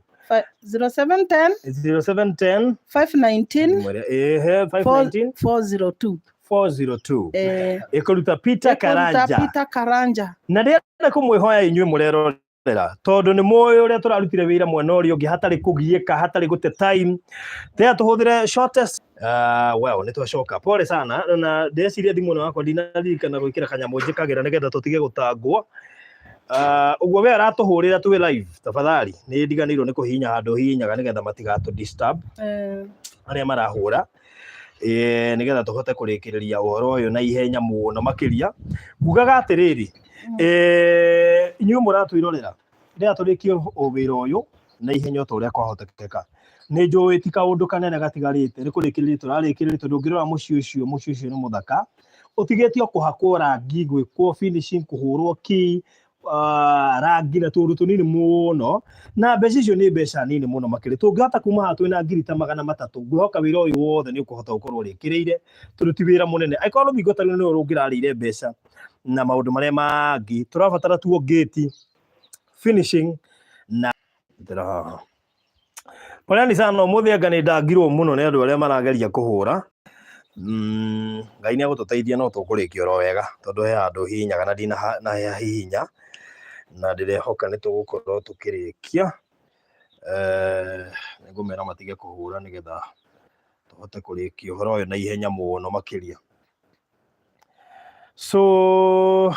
S2: 0710
S1: 0710
S2: 519
S1: ehe 519
S2: 402.
S1: 402.
S2: Eh.
S1: Ĩkũruta Peter
S2: Ĩkũruta
S1: Karanja.
S2: Peter Karanja.
S1: Na ndĩrenda kũmwĩhoya inyuĩ mũrerorera. Ra tondũ nĩ mũĩ ũrĩa tũrarutire wĩra mwena ũrĩa ũngĩ hatarĩ kũgiĩka, hatarĩ gũte time, tea tũhũthĩre shortest. Well, nĩ twacoka, pole sana, na ndĩreciria thimũ ĩno yakwa ndinaririkana gwĩkĩra kanyamũ njĩkagĩra nĩgetha tũtige gũtangwo. Ũguo we aratũhũrĩra twĩ live, tafadhali nĩ ndiganĩirwo nĩ kũhihinya handũ hihinyaga nĩgetha matigatũ disturb arĩa marahũra, nĩgetha tũhote kũrĩkĩrĩria ũhoro ũyũ na ihenya mũno makĩria. Ngugaga atĩrĩrĩ, inyuĩ mũratwĩrorera, rĩrĩa tũrĩkie wĩra ũyũ na ihenya o ta ũrĩa kwahotekeka. Nĩ njũĩ ti kaũndũ kanene gatigarĩte, nĩ kũrĩkĩrĩria tũrarĩkĩrĩria, tondũ ũngĩrora mũciĩ ũcio, mũciĩ ũcio nĩ mũthaka, ũtigĩtie o kũhakwo rangi, gwĩkwo finishing, kũhũrwo key, rangi na tũũndũ tũnini mũno, na mbeca icio nĩ mbeca nini mũno makĩria. Tũngĩhota kuma haha twĩna ngiri ta 300, ngwĩhoka wĩra ũyũ wothe nĩ ũkũhota gũkorwo ũrĩkĩrĩire, tondũ ti wĩra mũnene. Angĩkorwo rũthingo ta rũu nĩruo rũngĩrarĩire mbeca na maũndũ marĩa mangĩ, tũrabatara tuo gate, finishing na ndĩra haha. Poleni sana, ũmũthĩ anga nĩ ndangirwo mũno nĩ andũ arĩa marageria kũhũra. Ngai nĩ egũtũteithia no tũkũrĩkia oro wega, tondũ he handũ hihinyaga na ndina na hihinya, na ndĩrehoka nĩ tũgũkorwo tũkĩrĩkia. Nĩ ngũmera matige kũhũra nĩgetha tũhote kũrĩkia ũhoro ũyũ na ihenya mũno makĩria. So,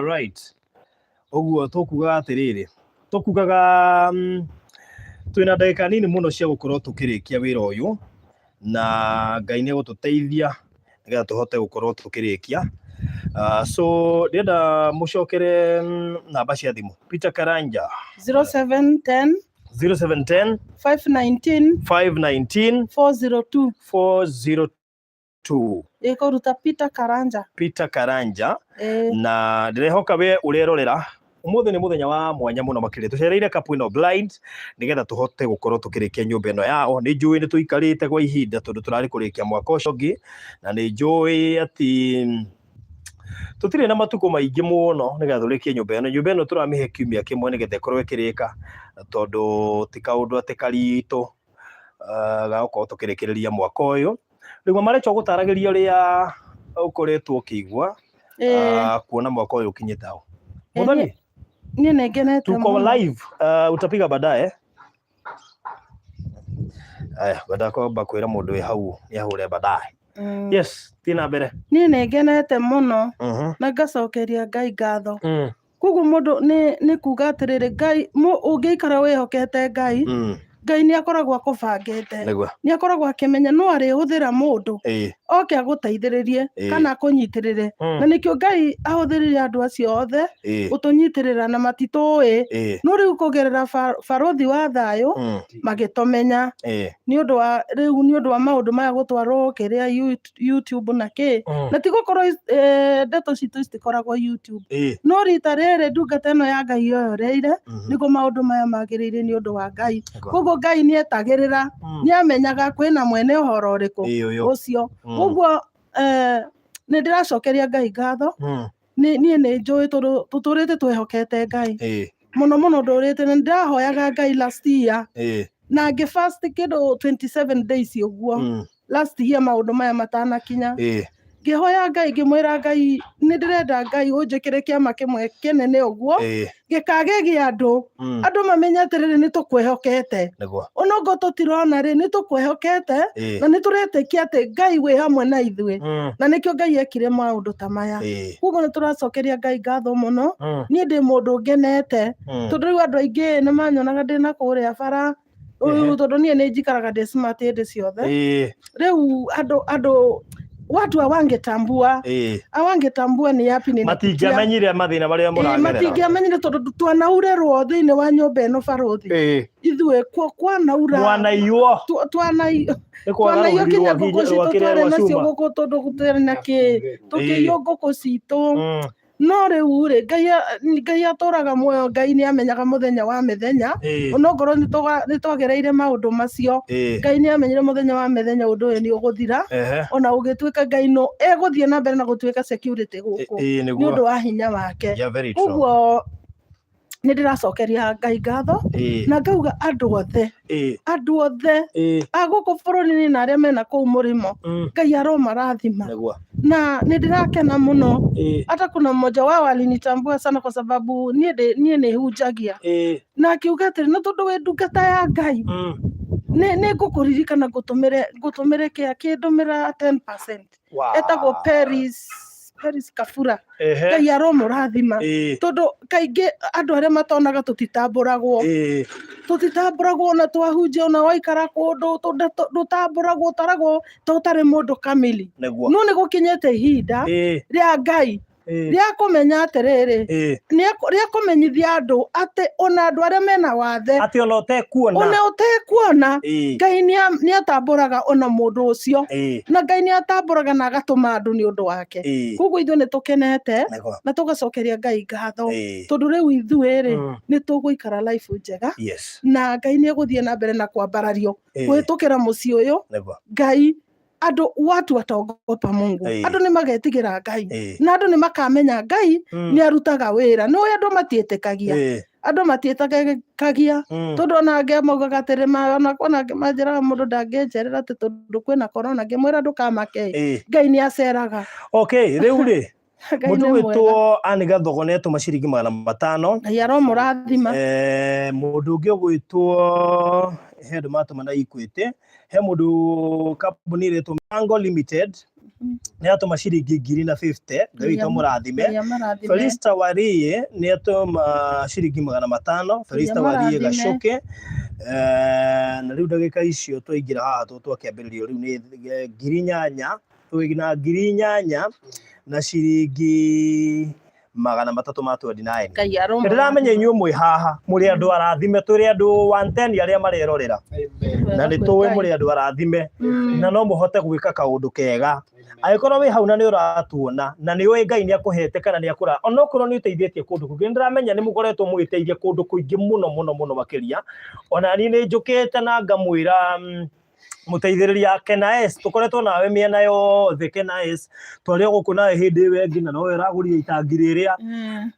S1: right. Ũguo tũkugaga atĩrĩrĩ, tũkugaga twĩna ndagĩka nini mũno cia gũkorwo tũkĩrĩkia wĩra ũyũ, na Ngai nĩ egũtũteithia nĩgetha tũhote gũkorwo tũkĩrĩkia. So ndĩrenda mũcokere namba cia thimũ. Peter Karanja.
S2: 0710
S1: 0710
S2: 519
S1: 519
S2: 402.
S1: 402.
S2: Ĩkũruta Peter Karanja.
S1: Peter Karanja. Na ndĩrehoka we ũrerorera ũmũthĩ nĩ mũthenya wa mwanya mũno makĩria, tũcereire couple ĩno blind nĩgetha tũhote gũkorwo tũkĩrĩkia nyũmba ĩno yao. Nĩ njũĩ nĩ tũikarĩte kwa ihinda tondũ tũrarĩ kũrĩkia mwaka ũcio ũngĩ, na nĩ njũĩ atĩ tũtirĩ na matukũ maingĩ mũno nĩgetha tũrĩkie nyũmba ĩno. Nyũmba ĩno tũramĩhe kiumia kĩmwe nĩgetha ĩkorwo ĩkĩrĩka, tondũ ti kaũndũ atĩ karitũ ga gũkorwo tũkĩrĩkĩrĩria mwaka ũyũ. Rĩu Mama Rachel ũgũtaragĩria ũrĩa ũkoretwo ũkĩigua kuona mwaka ũyũ ũkinyĩte hau. Muthoni,
S2: Niĩ nĩ ngenete
S1: tuko
S2: mũno.
S1: live, utapiga baadaye. Aya, ngwendaga kwamba kwĩra mũndũ wĩ hau nĩ ahũre baadaye. Yes, thiĩ na mbere.
S2: Niĩ nĩ ngenete mũno na ngacokeria Ngai ngatho. Koguo mũndũ nĩ kuga atĩrĩrĩ, Ngai ũngĩikara wĩhokete Ngai, Ngai nĩ akoragwo akũbangĩte. Nĩ akoragwo akĩmenya no arĩhũthĩra mũndũ oke agũteithĩrĩrie kana akũnyitĩrĩre. Na nĩkĩo Ngai ahũthĩrire andũ acio othe gũtũnyitĩrĩra na matitũĩ. No rĩu kũgerera barothi wa thayũ magĩtũmenya. Nĩ ũndũ wa rĩu, nĩ ũndũ wa maũndũ maya gũtwarwo kĩrĩa YouTube na kĩ. Na ti gũkorwo ndeto citũ citikoragwo YouTube. No rita rĩrĩ ndungata ĩno ya Ngai yoyoreire nĩguo maũndũ maya magĩrĩire nĩ ũndũ wa Ngai. Koguo Ngai nĩ etagĩrĩra, nĩ amenyaga kwĩna mwene ũhoro ũrĩkũ ũcio. Koguo nĩ ndĩracokeria Ngai ngatho. Niĩ nĩ njũĩ tondũ tũtũrĩte twĩhokete Ngai. Mũno mũno ndũrĩte na ndĩrahoyaga Ngai last year. Na ngĩ fast kĩndũ 27 days ũguo. Last year maũndũ maya matanakinya. Ngĩhoya Ngai, ngĩmwĩra Ngai nĩ ndĩrenda Ngai ũnjĩkĩre kĩama kĩmwe kĩnene ũguo, gĩkage gĩa andũ. Andũ mamenye atĩrĩrĩ, nĩ tũkwĩhokete. Onokorwo tũtirona rĩ, nĩ tũkwĩhokete na nĩ tũretĩkia atĩ Ngai wĩ hamwe na ithuĩ. Na nĩkĩo Ngai ekire maũndũ ta maya. Koguo nĩ tũracokeria Ngai ngatho mũno. Niĩ ndĩ mũndũ ngenete. Tondũ rĩu andũ aingĩ nĩ manyonaga ndĩ na kũrĩa bara. Rĩu tondũ niĩ nĩ njikaraga ndĩ smart hĩndĩ ciothe. Rĩu andũ watu hawangetambua. Hawangetambua ni yapi ninapitia.
S1: Matingĩamenyire mathĩna marĩa mũragerera.
S2: Matingĩamenyire tondũ twanaurĩrwo thĩinĩ wa nyũmba ĩno barothi. Ithuĩ kwanaura.
S1: Mwanaiywo. Nĩ kwaga
S2: Twanaiywo
S1: rũhiri
S2: kinya ngũkũ citũ
S1: rwa
S2: twarĩ nacio
S1: cuma.
S2: gũkũ tondũ gũtirĩ na kĩ. Tũkĩiywo ngũkũ citũ. No rĩu rĩ, Ngai atũraga muoyo, Ngai nĩ amenyaga mũthenya wa mĩthenya. Onokorwo nĩ twagereire maũndũ macio, Ngai nĩ amenyire mũthenya wa mĩthenya ũndũ ũyũ nĩ ũgũthira. Ona ũgĩtuĩka Ngai no egũthiĩ na mbere na gũtuĩka security gũkũ. Nĩ ũndũ wa hinya wake.
S1: Yeah, very true.
S2: Koguo Nĩ ndĩracokeria Ngai ngatho na ngauga andũ othe, andũ othe a gũkũ bũrũri-inĩ na arĩa mena kũu mũrĩmo, Ngai aromarathima. Na nĩ ndĩrakena mũno. Hata kuna mmoja wao alinitambua sana kwa sababu niĩ niĩ nĩ hunjagia, na akiuga atĩrĩ, no tondũ wĩ ndungata ya Ngai, nĩ ngũkũririkana, ngũtũmĩre kĩa kĩndũmĩra 10%. Etagwo Peris Kabura. Ngai aromũrathima, tondũ kaingĩ andũ arĩa matonaga tũtitambũragwo, tũtitambũragwo ona twahunjia, ona waikara kũndũ ndũtambũragwo, ũtaragwo ta ũtarĩ mũndũ kamili. No nĩ gũkinyĩte ihinda rĩa Ngai rĩa kũmenya atĩrĩrĩ, rĩa kũmenyithia andũ atĩ ona andũ arĩa mena wathe,
S1: Atĩ ona ũtekuona,
S2: ona ũtekuona, Ngai nĩ atambũraga ona mũndũ ũcio, na Ngai nĩ atambũraga na agatũma andũ nĩ ũndũ wake. Koguo ithuĩ nĩ tũkenete na tũgacokeria Ngai ngatho, tondũ rĩu ithuĩ rĩ, nĩ tũgũikara life njega, na Ngai nĩ egũthiĩ na mbere na kwambarario kũhĩtũkĩra mũciĩ ũyũ. Ngai, andũ, watu wataogopa Mungu. Andũ nĩ magetigĩra Ngai, na andũ nĩ makamenya Ngai nĩ arutaga wĩra. Nĩ ũĩ andũ matiĩtĩkagia, andũ matiĩtĩkagia, tondũ ona angĩ maugaga atĩrĩ, ona angĩ manjĩraga mũndũ ndangĩnjerera atĩ tondũ kwĩna corona. Ngĩmwĩra ndũkamake, Ngai nĩ aceraga.
S1: Okay, rĩu rĩ,
S2: Ngai
S1: mũndũ
S2: nĩ mwega.
S1: gwĩtwo Anne Gathogo nĩ atũma ciringi 500.
S2: Ngai aromũrathima.
S1: Mũndũ ũngĩ ũgwĩtwo, he andũ matũma na Equity, he mũndũ kambuni ĩretwo Mango Limited nĩ atũma ciringi ngiri na 50. Ngai witũ amũrathime.
S2: Ngai amũrathime.
S1: Felista Warie nĩ atũma ciringi 500. Felista Warie
S2: amũrathime.
S1: Gacuke. Na rĩu ndagĩka icio twaingĩra haha twakĩambĩrĩrio rĩu nĩ 8,000, twĩna 8,000 na ciringi 329.
S2: Ngai
S1: Nĩ ndĩramenya
S2: aromũrathima.
S1: inyuĩ mwĩ haha mũrĩ andũ arathime, tũrĩ andũ 110 arĩa marerorera, na nĩ tũĩ mũrĩ andũ arathime, na no mũhote gwĩka kaũndũ kega. Angĩkorwo wĩ hau na nĩ ũratuona na nĩ ũĩ Ngai nĩ akũhete kana nĩ akũra, onokorwo nĩ ũteithĩtie kũndũ kũingĩ, nĩ ndĩramenya nĩ mũkoretwo mũgĩteithia kũndũ kũingĩ mũno mũno mũno makĩria. Ona niĩ nĩ njũkĩte na ngamwĩra mũteithĩrĩria Kena S, tũkoretwo nawe mĩena yothe. Kena S, twarĩ o gũkũ nawe hĩndĩ ĩyo ĩngĩ, na nowe ũragũrire itangi rĩrĩa,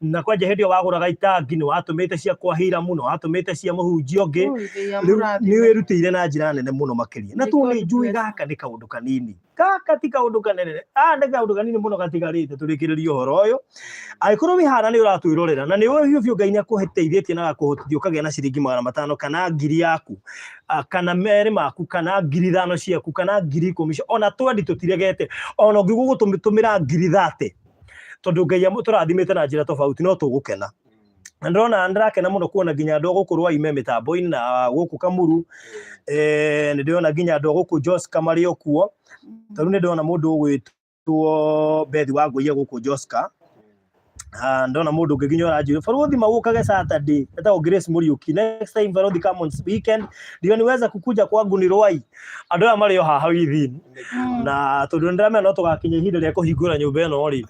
S1: na kwanja hĩndĩ ĩyo wagũraga itangi nĩ watũmĩte cia kwa Hiramu, nĩ watũmĩte cia mũhunjia ũngĩ.
S2: Ui, Ngai
S1: Rĩu
S2: amũrathime.
S1: nĩ wĩrutĩire na njĩra nene mũno makĩria, na
S2: May
S1: tondũ
S2: God
S1: nĩ njũĩ
S2: bless.
S1: gaka nĩ kaũndũ kanini, gaka ti kaũndũ kanene, nĩ kaũndũ kanini mũno gatigarĩte tũrĩkĩrĩrie ũhoro ũyũ. Angĩkorwo wĩ haha na nĩ ũratwĩrorera na nĩ ũĩ biũ biũ Ngai nĩ akũteithĩtie na agakũhotithia ũkagĩa na ciringi 500 kana 1,000 yaku, kana 2 maku, kana 5,000 ciaku, kana 10,000 cia, ona twendi tũtiregete, ona ũngĩgua gũtũmĩra 30,000, tondũ Ngai amũtũrathimĩte na njĩra tofauti, no tũgũkena. Na ndĩrona ndĩrakena mũno kuona nginya andũ a gũkũ Rwaime mĩtambo-inĩ na gũkũ Kamuru, nĩ ndĩrona nginya andũ a gũkũ Joska marĩ o kuo. Tarĩu nĩ ndĩrona mũndũ ũgwĩtwo Bethi wa Ngũiya gũkũ Joska. Ndona mũndũ ũngĩ nginya ũranjĩra barothi magũkage Saturday, etagwo Grace Muriuki. Next time barothi come on weekend ndio niweza kukuja kwangu ni Rwai. Andũ aya marĩ o haha within, na tondũ nĩndĩramenya no tũgakinya ihinda rĩa kũhingũra nyũmba ĩno rĩ,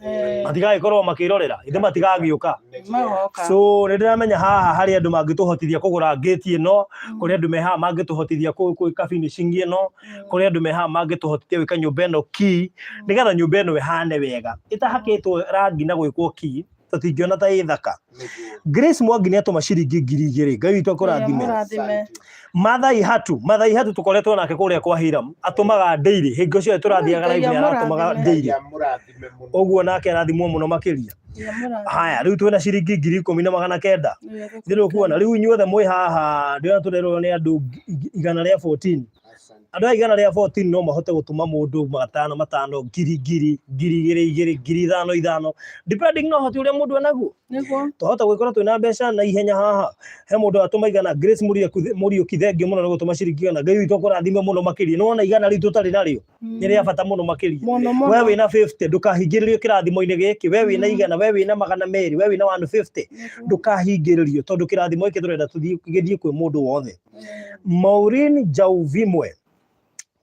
S1: matigagĩkorwo makĩrorera ithe matigagĩũka.
S2: Magoka.
S1: So nĩ ndĩramenya haha harĩ andũ mangĩtũhotithia kũgũra ngĩti ĩno, kũrĩ andũ me haha mangĩtũhotithia gwĩka finishing ĩno, kũrĩ andũ me haha mangĩtũhotithia gwĩka nyũmba ĩno ki, nĩgetha nyũmba ĩno ĩhane wega ĩtahakĩtwo rangi na gwĩkwo ki, tũtingĩona ta ĩ thaka. Grace Mwangi nĩ atũma ciringi 2,000. Ngai witũ akũrathime.
S2: Amũrathime.
S1: Mathai Hatu, Mathai Hatu tũkoretwo nake kũrĩa kwa Hiram, atũmaga daily hingo ciothe tũrathiaga
S2: Ngai
S1: live nĩ aratũmaga
S2: amũrathime.
S1: daily, ũguo nake arathimwo mũno makĩria.
S2: Ngai amũrathime.
S1: Haya, rĩu twĩna ciringi 10,900. Ithuĩ kuona rĩu inyuothe mwĩ haha, ndĩrona tũrerwo nĩ andũ 114. Andũ aya 114 no mahote gũtũma mũndũ 500 500, 1,000 1,000, 2,000 2,000, 5,000 5,000, depending na ũhoti ũrĩa mũndũ enaguo. Twahota gwĩkora twĩna mbeca na ihenya haha. He mũndũ atũma 100. Grace Mũriũki, thengio mũno nĩ gũtũma ciringi 100. Ngai witũ akũrathime mũno makĩria. Nĩ wona 100 rĩu tũtarĩ narĩo nĩ rĩa bata mũno makĩria.
S2: Mũno
S1: We
S2: mũno.
S1: wĩna 50, ndũkahingĩrĩrio kĩrathimo-inĩ gĩkĩ. We wĩna 100, we wĩna 200, we wĩna 150, ndũkahingĩrĩrio, tondũ kĩrathimo gĩkĩ tũrenda gĩthiĩ kwĩ mũndũ wothe. Maureen Jauvimwe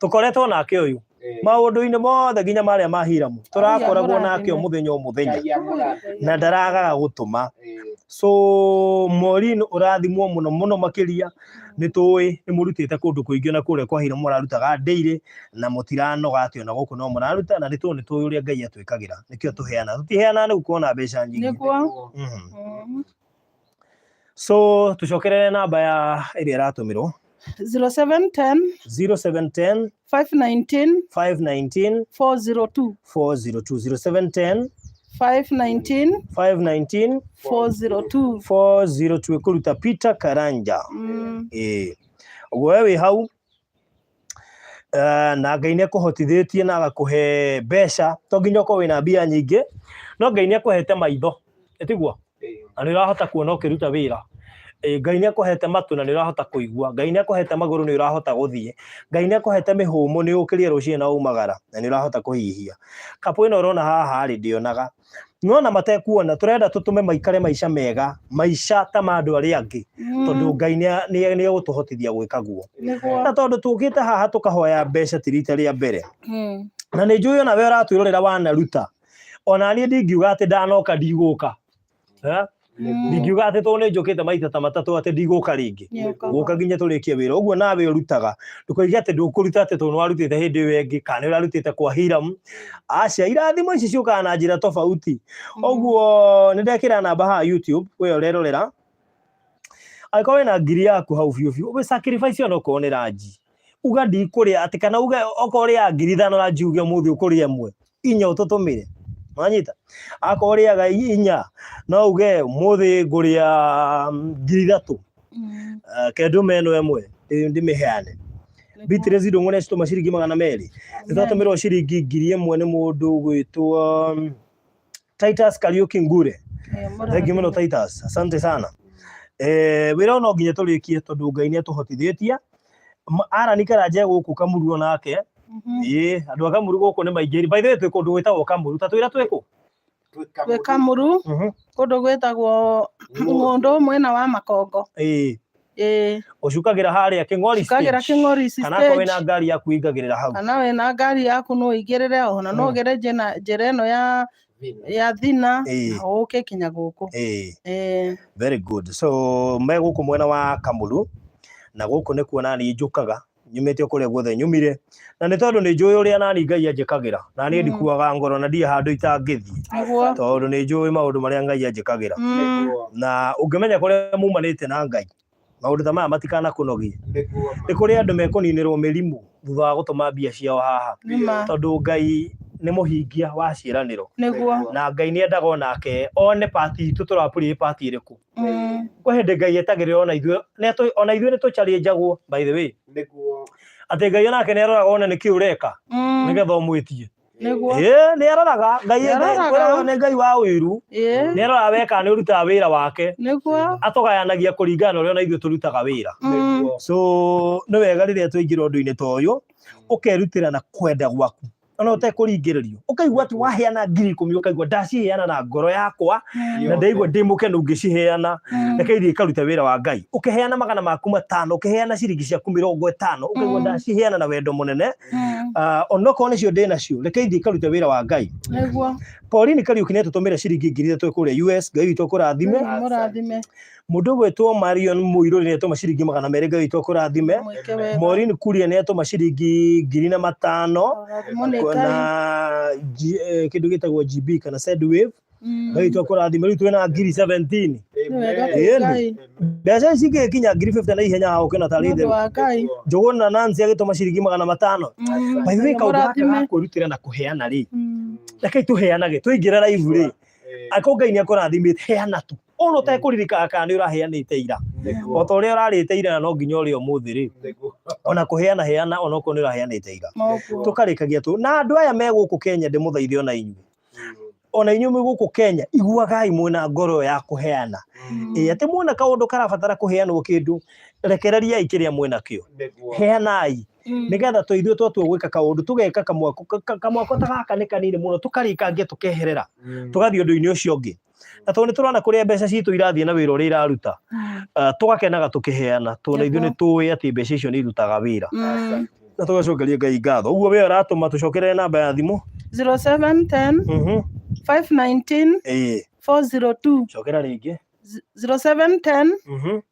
S1: tũkoretwo nake ũyũ maũndũ-inĩ mothe nginya marĩa ma Hiramu, tũrakoragwo nake o mũthenya o mũthenya na ndaragaga gũtũma. So Maureen, ũrathimwo mũno mũno makĩria. Nĩ tũĩ nĩ mũrutĩte kũndũ kũingĩ, na kũrĩa kwa Hiramu mũrarutaga daily na mũtiranoga, atĩ ona gũkũ no mũraruta, na nĩ tũĩ nĩ tũĩ ũrĩa Ngai atwĩkagĩra, nĩkĩo tũheana, tũtiheanaga nĩ kuona mbeca nyingĩ. So tucokerere namba ya ĩrĩa ĩratũmĩrwo.
S2: 0710
S1: 0710
S2: 519
S1: 519
S2: 402.
S1: 402. 0710
S2: 519
S1: 519
S2: 402.
S1: 402 ĩkũruta Peter Karanja. Ĩĩ, ũguo we wĩ hau, na Ngai nĩ akũhotithĩtie na agakũhe mbeca, to nginya ũkorwo wĩna mbia nyingĩ, no Ngai nĩ akũhete maitho, ĩtiguo, na nĩ ũrahota kuona ũkĩruta wĩra. Ngai nĩ akũhete matũ na nĩ ũrahota kũigua, Ngai nĩ akũhete magũrũ nĩ ũrahota gũthiĩ, Ngai nĩ akũhete mĩhũmũ nĩ ũkĩrie rũcinĩ na umagara na nĩ ũrahota kũhihia. Kapũ ĩno ũrona haha rĩ, ndĩonaga nona matekuona, tũrenda tũtũme maikare maica mega, maica ta ma andũ arĩa angĩ, tondũ Ngai nĩ egũtũhotithia gwĩka guo. Na tondũ tũkĩte haha tũkahoya mbeca ti rita rĩa mbere, na nĩ njũĩ ona we ũratwĩrorera wanaruta, ona niĩ ndingiuga atĩ ndanoka ndigũka. Ndingiuga atĩ tondũ nĩ njũkĩte maita ta matatũ atĩ ndigũka rĩngĩ, gũka nginya tũrĩkie wĩra. Ũguo nawe ũrutaga, ndũkoige atĩ ndũkũruta atĩ tondũ nĩwarutĩte hĩndĩ ĩyo ĩngĩ kana nĩ ũrarutĩte kwa Hiram. Aca, irathimo ici ciũkaga na njĩra tofauti. Ũguo nĩ ndekĩra namba haha YouTube, we ũrerorera, angĩkorwo wĩna ngiri yaku hau biũ biũ, wĩ sacrifice onokorwo nĩ ranji, uga ndikũrĩa atĩ, kana uge okorwo ũrĩaga 5,000 ranji, uge ũmũthĩ ũkũrĩa ĩmwe, inya ũtũtũmĩre, wanyita? Akorwo ũrĩaga inya, no uge ũmũthĩ ngũrĩa 3,000, ke ndũme ĩno ĩmwe ndĩmĩheane. Beatrice Ndung'u nĩ acitũma ciringi 200. Nĩ twatũmĩrwo ciringi 1,000 nĩ mũndũ ũgwĩtwo Titus Kariuki Ngure. Thank you mũno Titus, asante sana. Wĩra ũyũ no nginya tũrĩkie tondũ Ngai nĩ atũhotithĩtie. Aran Karanja gũkũ Kamuru onake. Ĩĩ, andũ a Kamuru gũkũ nĩ maingĩ. By the way, twĩ kũndũ gwĩtagwo Kamuru. Ta twĩra twĩ kũ?
S2: Twĩ Kamuru, kũndũ gwĩtagwo Ng'ũndũ, mwena wa Makongo. Ĩĩ.
S1: Ũcukagĩra harĩa Kĩng'ori
S2: Cukagĩra
S1: stage.
S2: Kĩng'ori
S1: Kana akorwo wĩna
S2: stage.
S1: ngari yaku ingagĩrĩra hau.
S2: Kana wĩna ngari yaku no ũingĩrĩre, ona no ũgere njĩra ĩno ya Thina, na ũke kinya gũkũ. Ĩĩ.
S1: Very good. So me gũkũ mwena wa Kamuru, na gũkũ nĩkuo nani njũkaga nyumĩte o kũrĩa guothe nyumire, na nĩ tondũ nĩ njũĩ ũrĩa nani Ngai anjĩkagĩra, na niĩ ndikuaga ngoro na ndirĩ handũ itangĩthiĩ, tondũ nĩ njũĩ maũndũ marĩa Ngai anjĩkagĩra. Na ũngĩmenya kũrĩa mumanĩte na Ngai, maũndũ ta maya matikanakũnogie. Nĩ kũrĩ andũ mekũninĩrwo mĩrimũ thutha wa gũtũma mbia ciao haha, tondũ Ngai nĩ mũhingia wa ciĩranĩro, na Ngai nĩ endaga onake one pati itũ tũrapũrĩ pati ĩrĩkũ. Kwĩ hĩndĩ Ngai etagĩrĩra ona ithuĩ, ona ithuĩ nĩ tũchallengeagwo, by the way, atĩ Ngai onake nĩ aroraga one nĩkĩ ũreka nĩgetha ũmwĩtie. Ĩĩ, nĩ aroraga Ngai.
S2: Nĩ aroraga.
S1: Nĩ Ngai wa ũiru. Nĩ aroraga weka nĩ ũrutaga wĩra wake. Atũgayanagia kũringana na ũrĩa ona ithuĩ tũrutaga wĩra. So nĩ wega rĩrĩa twaingĩra ũndũ-inĩ ta ũyũ, ũkerutĩra na kwenda gwaku, ona ũtekũringĩrĩrio, ũkaigua atĩ waheana 10,000, ũkaigua ndaciheana na ngoro yakwa na ndaigua ndĩ mũkenu ngĩciheana, reke ithiĩ ikarute wĩra wa Ngai. Ũkĩheana 500, ũkĩheana ciringi ciaku 50, ũkaigua ndaciheana na wendo mũnene, onokorwo nĩcio ndĩ nacio, reke ithiĩ ikarute wĩra wa Ngai. Pauline Kariuki nĩ atũtũmĩra ciringi 3,000 kũrĩa US. Ngai witũ akũrathime.
S2: Mũrathime.
S1: Mũndũ ũgwĩtwo Marion Mũirũrĩ nĩ atũma ciringi 200. Ngai witũ akũrathime.
S2: Mwĩke wega.
S1: Maureen Kuria nĩ atũma ciringi 1,500.
S2: Ũrathimwo nĩ Ngai.
S1: Na kĩndũ gĩtagwo GB kana Sendwave. Ngai witũ akũrathime. Rĩu twĩna 17,000.
S2: Nĩ wega
S1: Ĩĩ,
S2: kwĩ Ngai.
S1: Mbeca ici ingĩgĩkinya 50,000 na ihenya haha ũkĩona tarĩ
S2: Nĩ ũndũ
S1: itherũ.
S2: wa Ngai.
S1: Njũgũna Nancy agĩtũma ciringi 500. By the way,
S2: Ngai
S1: kaũndũ gaka
S2: amũrathime.
S1: ga kwĩrutĩra na kũheana rĩ, rekei tũheanage. Tũingĩra live rĩ, angĩkorwo Ngai nĩ akũrathimĩte, heana tu ona ũtekũririkana kana nĩ ũraheanĩte ira. O ta ũrĩa ũrarĩte ira na no nginya ũrĩe ũmũthĩ rĩ, ona kũheana heana onokorwo nĩ ũraheanĩte ira. Tũkarĩkagia tu na andũ aya me gũkũ Kenya, ndĩmũthaithe ona inyuĩ, ona inyuĩ mwĩ gũkũ Kenya, iguagai mwĩna ngoro ya kũheana. Ĩ atĩ muona kaũndũ karabatara kũheanwo kĩndũ, rekereriai kĩrĩa mwĩnakĩo, heanai, nĩgetha to ithuĩ twatua gwĩka kaũndũ, tũgeka kamwako kamwako ta gaka nĩ kanini mũno, tũkarĩkangia, tũkeherera, tũgathiĩ ũndũ-inĩ ũcio ũngĩ. Na tondũ nĩ tũrona kũrĩa mbeca citũ irathiĩ na wĩra ũrĩa iraruta, tũgakenaga tũkĩheana, tondũ na ithuĩ nĩ tũĩ atĩ mbeca icio nĩ irutaga wĩra, na tũgacokeria Ngai ngatho. Ũguo we ũratũma, tũcokerere namba ya thimũ.
S2: 0710 519 402.
S1: Cokera rĩngĩ.
S2: 0710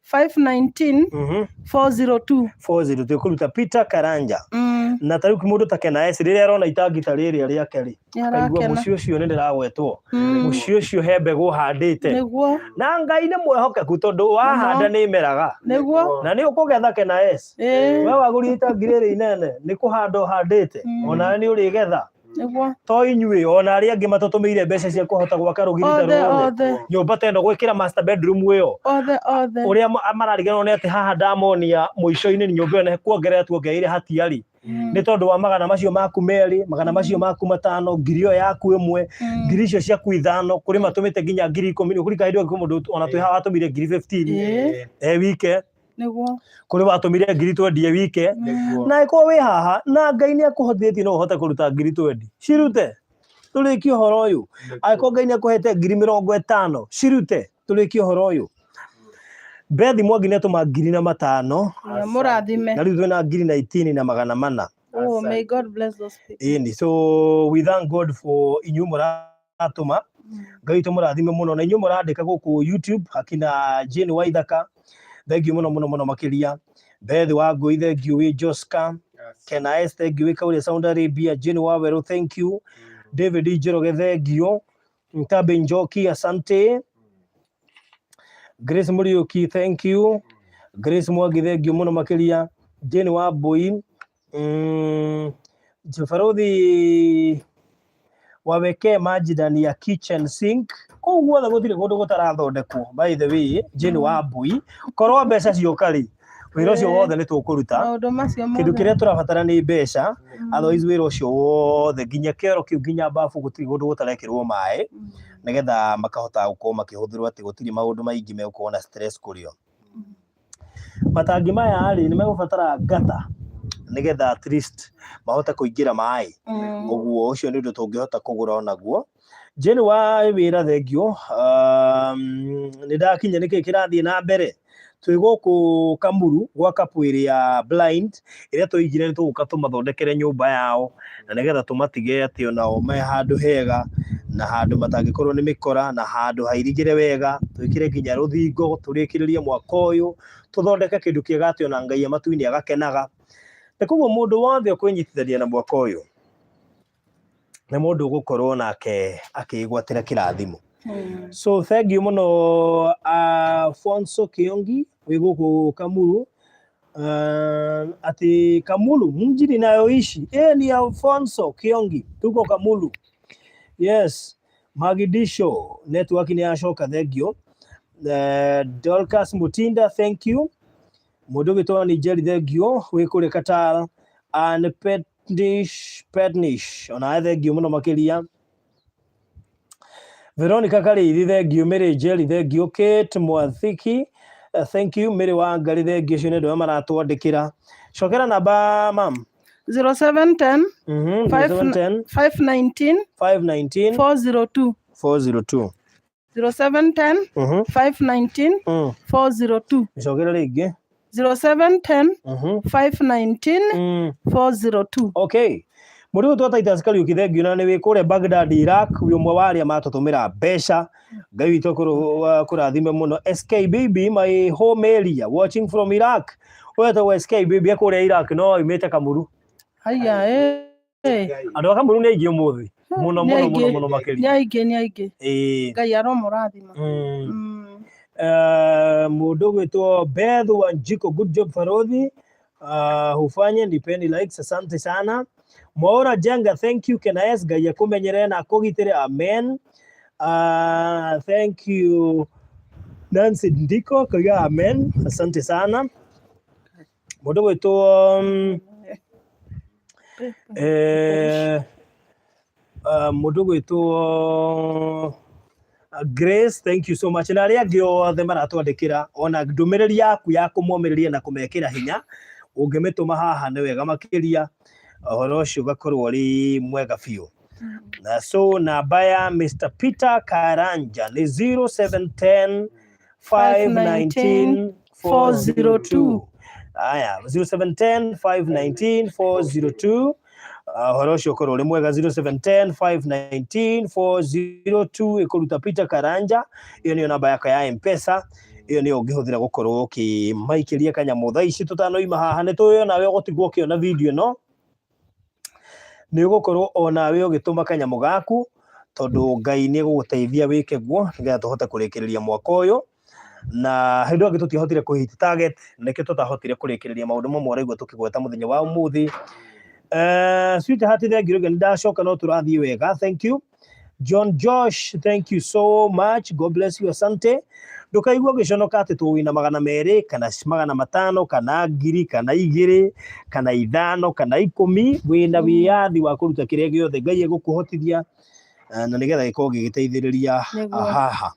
S2: 519 402.
S1: 402 kũruta Peter Karanja. Na ta rĩu mũndũ ta Kena S rĩrĩa arona itangi ta rĩrĩa rĩake rĩ,
S2: Nĩ
S1: akaigua
S2: arakena.
S1: mũciĩ ũcio nĩ ndĩragwetwo, mũciĩ ũcio he mbegũ handĩte. Na Ngai nĩ mwehokeku tondũ wahanda nĩ ĩmeraga.
S2: Nĩguo.
S1: Na nĩ ũkũgetha Kena S.
S2: Ĩĩ.
S1: We wagũrire itangi rĩrĩ inene nĩ kũhanda ũhandĩte, onawe nĩ ũrĩgetha.
S2: Nĩguo.
S1: To inyuĩ, ona arĩa angĩ matũtũmĩire mbeca cia kũhota gwaka rũgiri ta
S2: Othe
S1: rũrũ,
S2: othe.
S1: nyũmba ta ĩno, gwĩkĩra master bedroom ĩyo.
S2: Othe othe.
S1: Ũrĩa marariganĩrwo nĩ atĩ haha ndamonia mũico-inĩ nyũmba ĩyo nĩ kuongerera tuongereire hatiarĩ, nĩ tondũ wa magana macio maku merĩ, magana macio maku matano, ngiri ĩyo yaku ĩmwe, ngiri icio ciaku ithano, kũrĩ matũmĩte nginya ngiri ikũmi. Ũkũrika hĩndĩ ĩyo kwĩ mũndũ ona twĩ haha watũmire ngiri 15 e wike.
S2: Nĩguo.
S1: Kũrĩ watũmire ngiri 20 e wike. Na ĩkorwo wĩ haha na Ngai nĩ akũhotithĩtie no ũhote kũruta ngiri 20, cirute tũrĩkie ũhoro ũyũ. Angĩkorwo Ngai nĩ akũhete ngiri 50, cirute tũrĩkie ũhoro ũyũ. Bethi Mwangi nĩ atũma ngiri na matano.
S2: Mũrathime.
S1: Na rĩu twĩna ngiri na itini na magana mana.
S2: Oh, may God bless those people.
S1: Ĩni, so we thank God for inyuĩ mũratũma. Ngai witũ mũrathime mũno. Na inyuĩ mũrandĩka gũkũ YouTube, akina Jane Waithaka, thank you mũno mũno mũno makĩria. Beth wa Ngũi, thank you. Wĩ Joska Kena S, thank you. Wĩ Kaũrĩa Saudi Arabia, Jane Wawerũ, thank you. David Njoroge, thank you. Ntabe Njoki, asante. Grace Muriuki, thank you. Grace Mwangi, thank you mũno makĩria. Jane wa Mbui, Barothi wawekee maji ndani ya kitchen sink. Kũu guothe gũtirĩ kũndũ gũtarathondekwo. By the way, Jane wa Mbui, korwo mbeca cioka rĩ, wĩra ũcio wothe nĩ tũkũruta.
S2: Maũndũ macio
S1: Kĩndũ
S2: mothe.
S1: Kĩrĩa tũrabatara nĩ mbeca, otherwise wĩra ũcio wothe, nginya kĩoro kĩu, nginya bafu, gũtirĩ kũndũ gũtarekĩrwo maĩ, nĩgetha makahota gũkorwo makĩhũthĩrwo atĩ gũtirĩ maũndũ maingĩ megũkorwo na stress kũrĩo. Matangi maya rĩ, nĩ megũbatara ngata nĩgetha at least mahote kũingĩra maĩ. Ũguo ũcio nĩ ũndũ tũngĩhota kũgũra onaguo. Jane wa wĩra, thengio. Nĩ ndakinya, nĩkĩ kĩrathiĩ na mbere? Twĩ gũkũ Kamuru gwa couple ĩrĩa blind ĩrĩa tũigire nĩ tũgũka tũmathondekere nyũmba yao, na nĩgetha tũmatige atĩ onao me handũ hega na handũ matangĩkorwo nĩ mĩkora, na handũ hairigĩre wega, twĩkĩre nginya rũthingo, tũrĩkĩrĩrie mwaka ũyũ, tũthondeke kĩndũ kĩega atĩ ona Ngai e matu-inĩ agakenaga. Na koguo mũndũ wothe ũkwĩnyitithania na mwaka ũyũ nĩ mũndũ ũgũkorwo nake akĩgwatĩra kĩrathimo. So thank you mũno, Alfonso Kiongi wĩ gũkũ Kamuru, ati Kamulu mji ninayoishi. Ni Alfonso Kiongi, tuko Kamulu. Yes, Magidisho network ni yacoka, thank you. Dorcas Mutinda, thank you. Mũndũ ũgĩtwo ni Jerry, thank you, wĩ kũrĩa Qatar. Ann Petnish Petnish, onawe thank you mũno makĩria. Veronica Karĩithi, thank you. Mary Jerry, thank you. Kate Mwathiki, thank you. Mary Wangari, thank you. Ũcio nĩ andũ arĩa maratwandĩkĩra. Cokera namba, mam.
S2: 0710
S1: 0710
S2: 519
S1: 519
S2: 402.
S1: 402.
S2: 0710 519 402.
S1: Cokera rĩngĩ.
S2: 0710 519 402.
S1: Okay, mũndũ ũyũ twa Titus Kariũki, thengiũ, na nĩ wĩ kũrĩa Baghdad, Iraq, wĩ ũmwe wa arĩa matũtũmĩra mbeca. Ngai witũ kũrathime mũno. SK Baby, my home area, watching from Iraq. Ũyũ etagwo SK Baby, ekũrĩa Iraq no aumĩte Kamuru.
S2: Haya, eh.
S1: Andũ a Kamuru nĩ aingĩ ũmũthĩ mũno
S2: Nĩ
S1: mũno
S2: aingĩ.
S1: mũno mũno
S2: Nĩ
S1: makĩria.
S2: aingĩ, nĩ aingĩ. Ngai aromũrathima.
S1: Mũndũ ũgwĩtwo Beth Wanjiko, good job Farodhi, hufanye nipeni likes, asante sana. Mwaura Jenga, thank you. Kenaes, Ngai akũmenyerere na akũgitĩre, amen. Thank you Nancy Ndiko koiga amen, asante sana. Mũndũ ũgwĩtwo mũndũ ũgwĩtwo Grace, thank you so much. Na arĩa angĩ othe maratwandĩkĩra, ona ndũmĩrĩri yaku ya kũmomĩrĩria na kũmekĩra hinya ũngĩmĩtũma haha nĩ wega makĩria, ũhoro ũcio ũgakorwo ũrĩ mwega biũ. Na so namba ya Mr. Peter Karanja nĩ 0710 519 402. Aya, 0710 519 402. Ũhoro ũcio ũkorwo ũrĩ mwega. 0710 519 402 ĩkũruta Peter Karanja. Ĩyo nĩyo namba yakwa ya M-Pesa, ĩyo nĩyo ũngĩhũthĩra gũkorwo ũkĩmaikĩria kanyamũ thaa ici tũtanoima haha. Nĩ tũĩ onawe ũgũtigwo ũkĩona video ĩno, nĩ ũgũkorwo onawe ũgĩtũma kanyamũ gaku, tondũ Ngai nĩ egũgũteithia wĩke guo nĩgetha tũhote kũrĩkĩrĩria mwaka ũyũ. Na hĩndĩ ĩyo tũtiahotire kũ hit target, nĩkĩo tũtahotire kũrĩkĩrĩria maũndũ mamwe ũraigua tũkĩgweta mũthenya wa ũmũthĩ. Sweetheart, thank you. Nĩ ndacoka, no tũrathiĩ wega, thank you. John Josh, thank you so much, God bless you, asante. Ndũkaigua ũgĩconoka atĩ tũwĩna 200 kana 500 kana 1000 kana 2 kana 5 kana 10, wĩna wĩyathi wa kũruta kĩrĩa gĩothe Ngai egũkũhotithia, na nĩgetha gĩkorwo gĩgĩteithĩrĩria haha.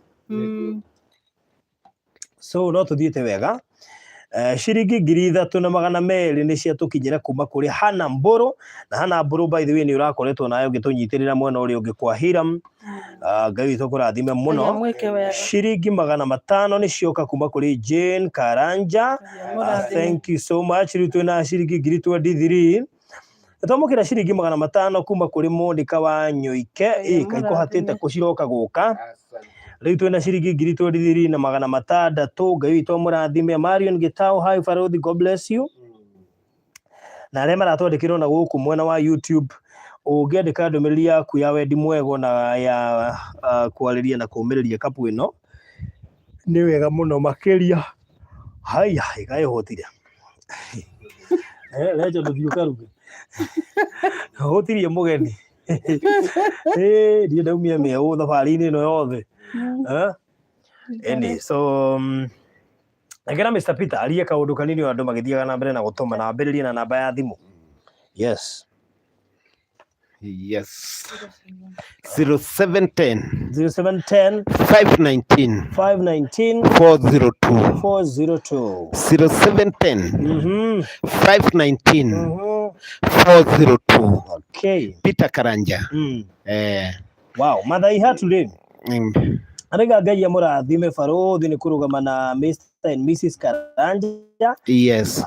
S1: So no tũthiĩte wega. Ciringi 3200 nĩ ciatũkinyĩra kuma kũrĩ Hana Mbũrũ. Na Hana Mbũrũ, by the way, nĩ ũrakoretwo nawe ũgĩtũnyitĩrĩra mwena ũrĩa ũngĩ kwa Hiram. Ngai witũ kũrathime mũno.
S2: Ngai amwĩke wega.
S1: Ciringi 500 nĩ cioka kuma kũrĩ Jane Karanja.
S2: Ngai amũrathime.
S1: Thank you so much. Rĩu twĩna ciringi 23,000. Twamũkĩra ciringi 500 kuma kũrĩ Monica wa Nyoike.
S2: Ngai
S1: Ĩ kaĩ kũhatĩte
S2: amũrathime.
S1: kũciroka gũka. Rĩu twĩna ciringi 23,600. Ngai witũ amũrathime. Marion Gitau, hi Farodhi, God bless you. Na arĩa maratwandĩkĩra ona gũkũ mwena wa YouTube, ũngĩandĩka ndũmĩrĩri yaku ya wendi mwega na ya kwarĩria na kũũmĩrĩria kapu ĩno, nĩ wega mũno makĩria. Haya, ĩkaĩhũtire. Recho ndũthiĩ ũkaruge. Hũtirie mũgeni. Ndiĩ ndaumia mĩeũ thabarĩ-inĩ ĩno yothe. Any, so rekera Mr. Peter arie kaũndũ kanini o andũ magĩthiaga na mbere na gũtũma, na ambĩrĩrie na namba ya thimũ. Yes.
S3: Yes. 0710
S1: 0710
S3: 519
S1: 519
S3: 402.
S1: 402.
S3: 0710 519 402.
S1: Okay.
S3: Peter Karanja.
S1: Wow, Mathai hatu rĩ. Arega Ngai amũrathime barothi nĩ kũrũgama na Mr. and Mrs. Karanja.
S3: Yes.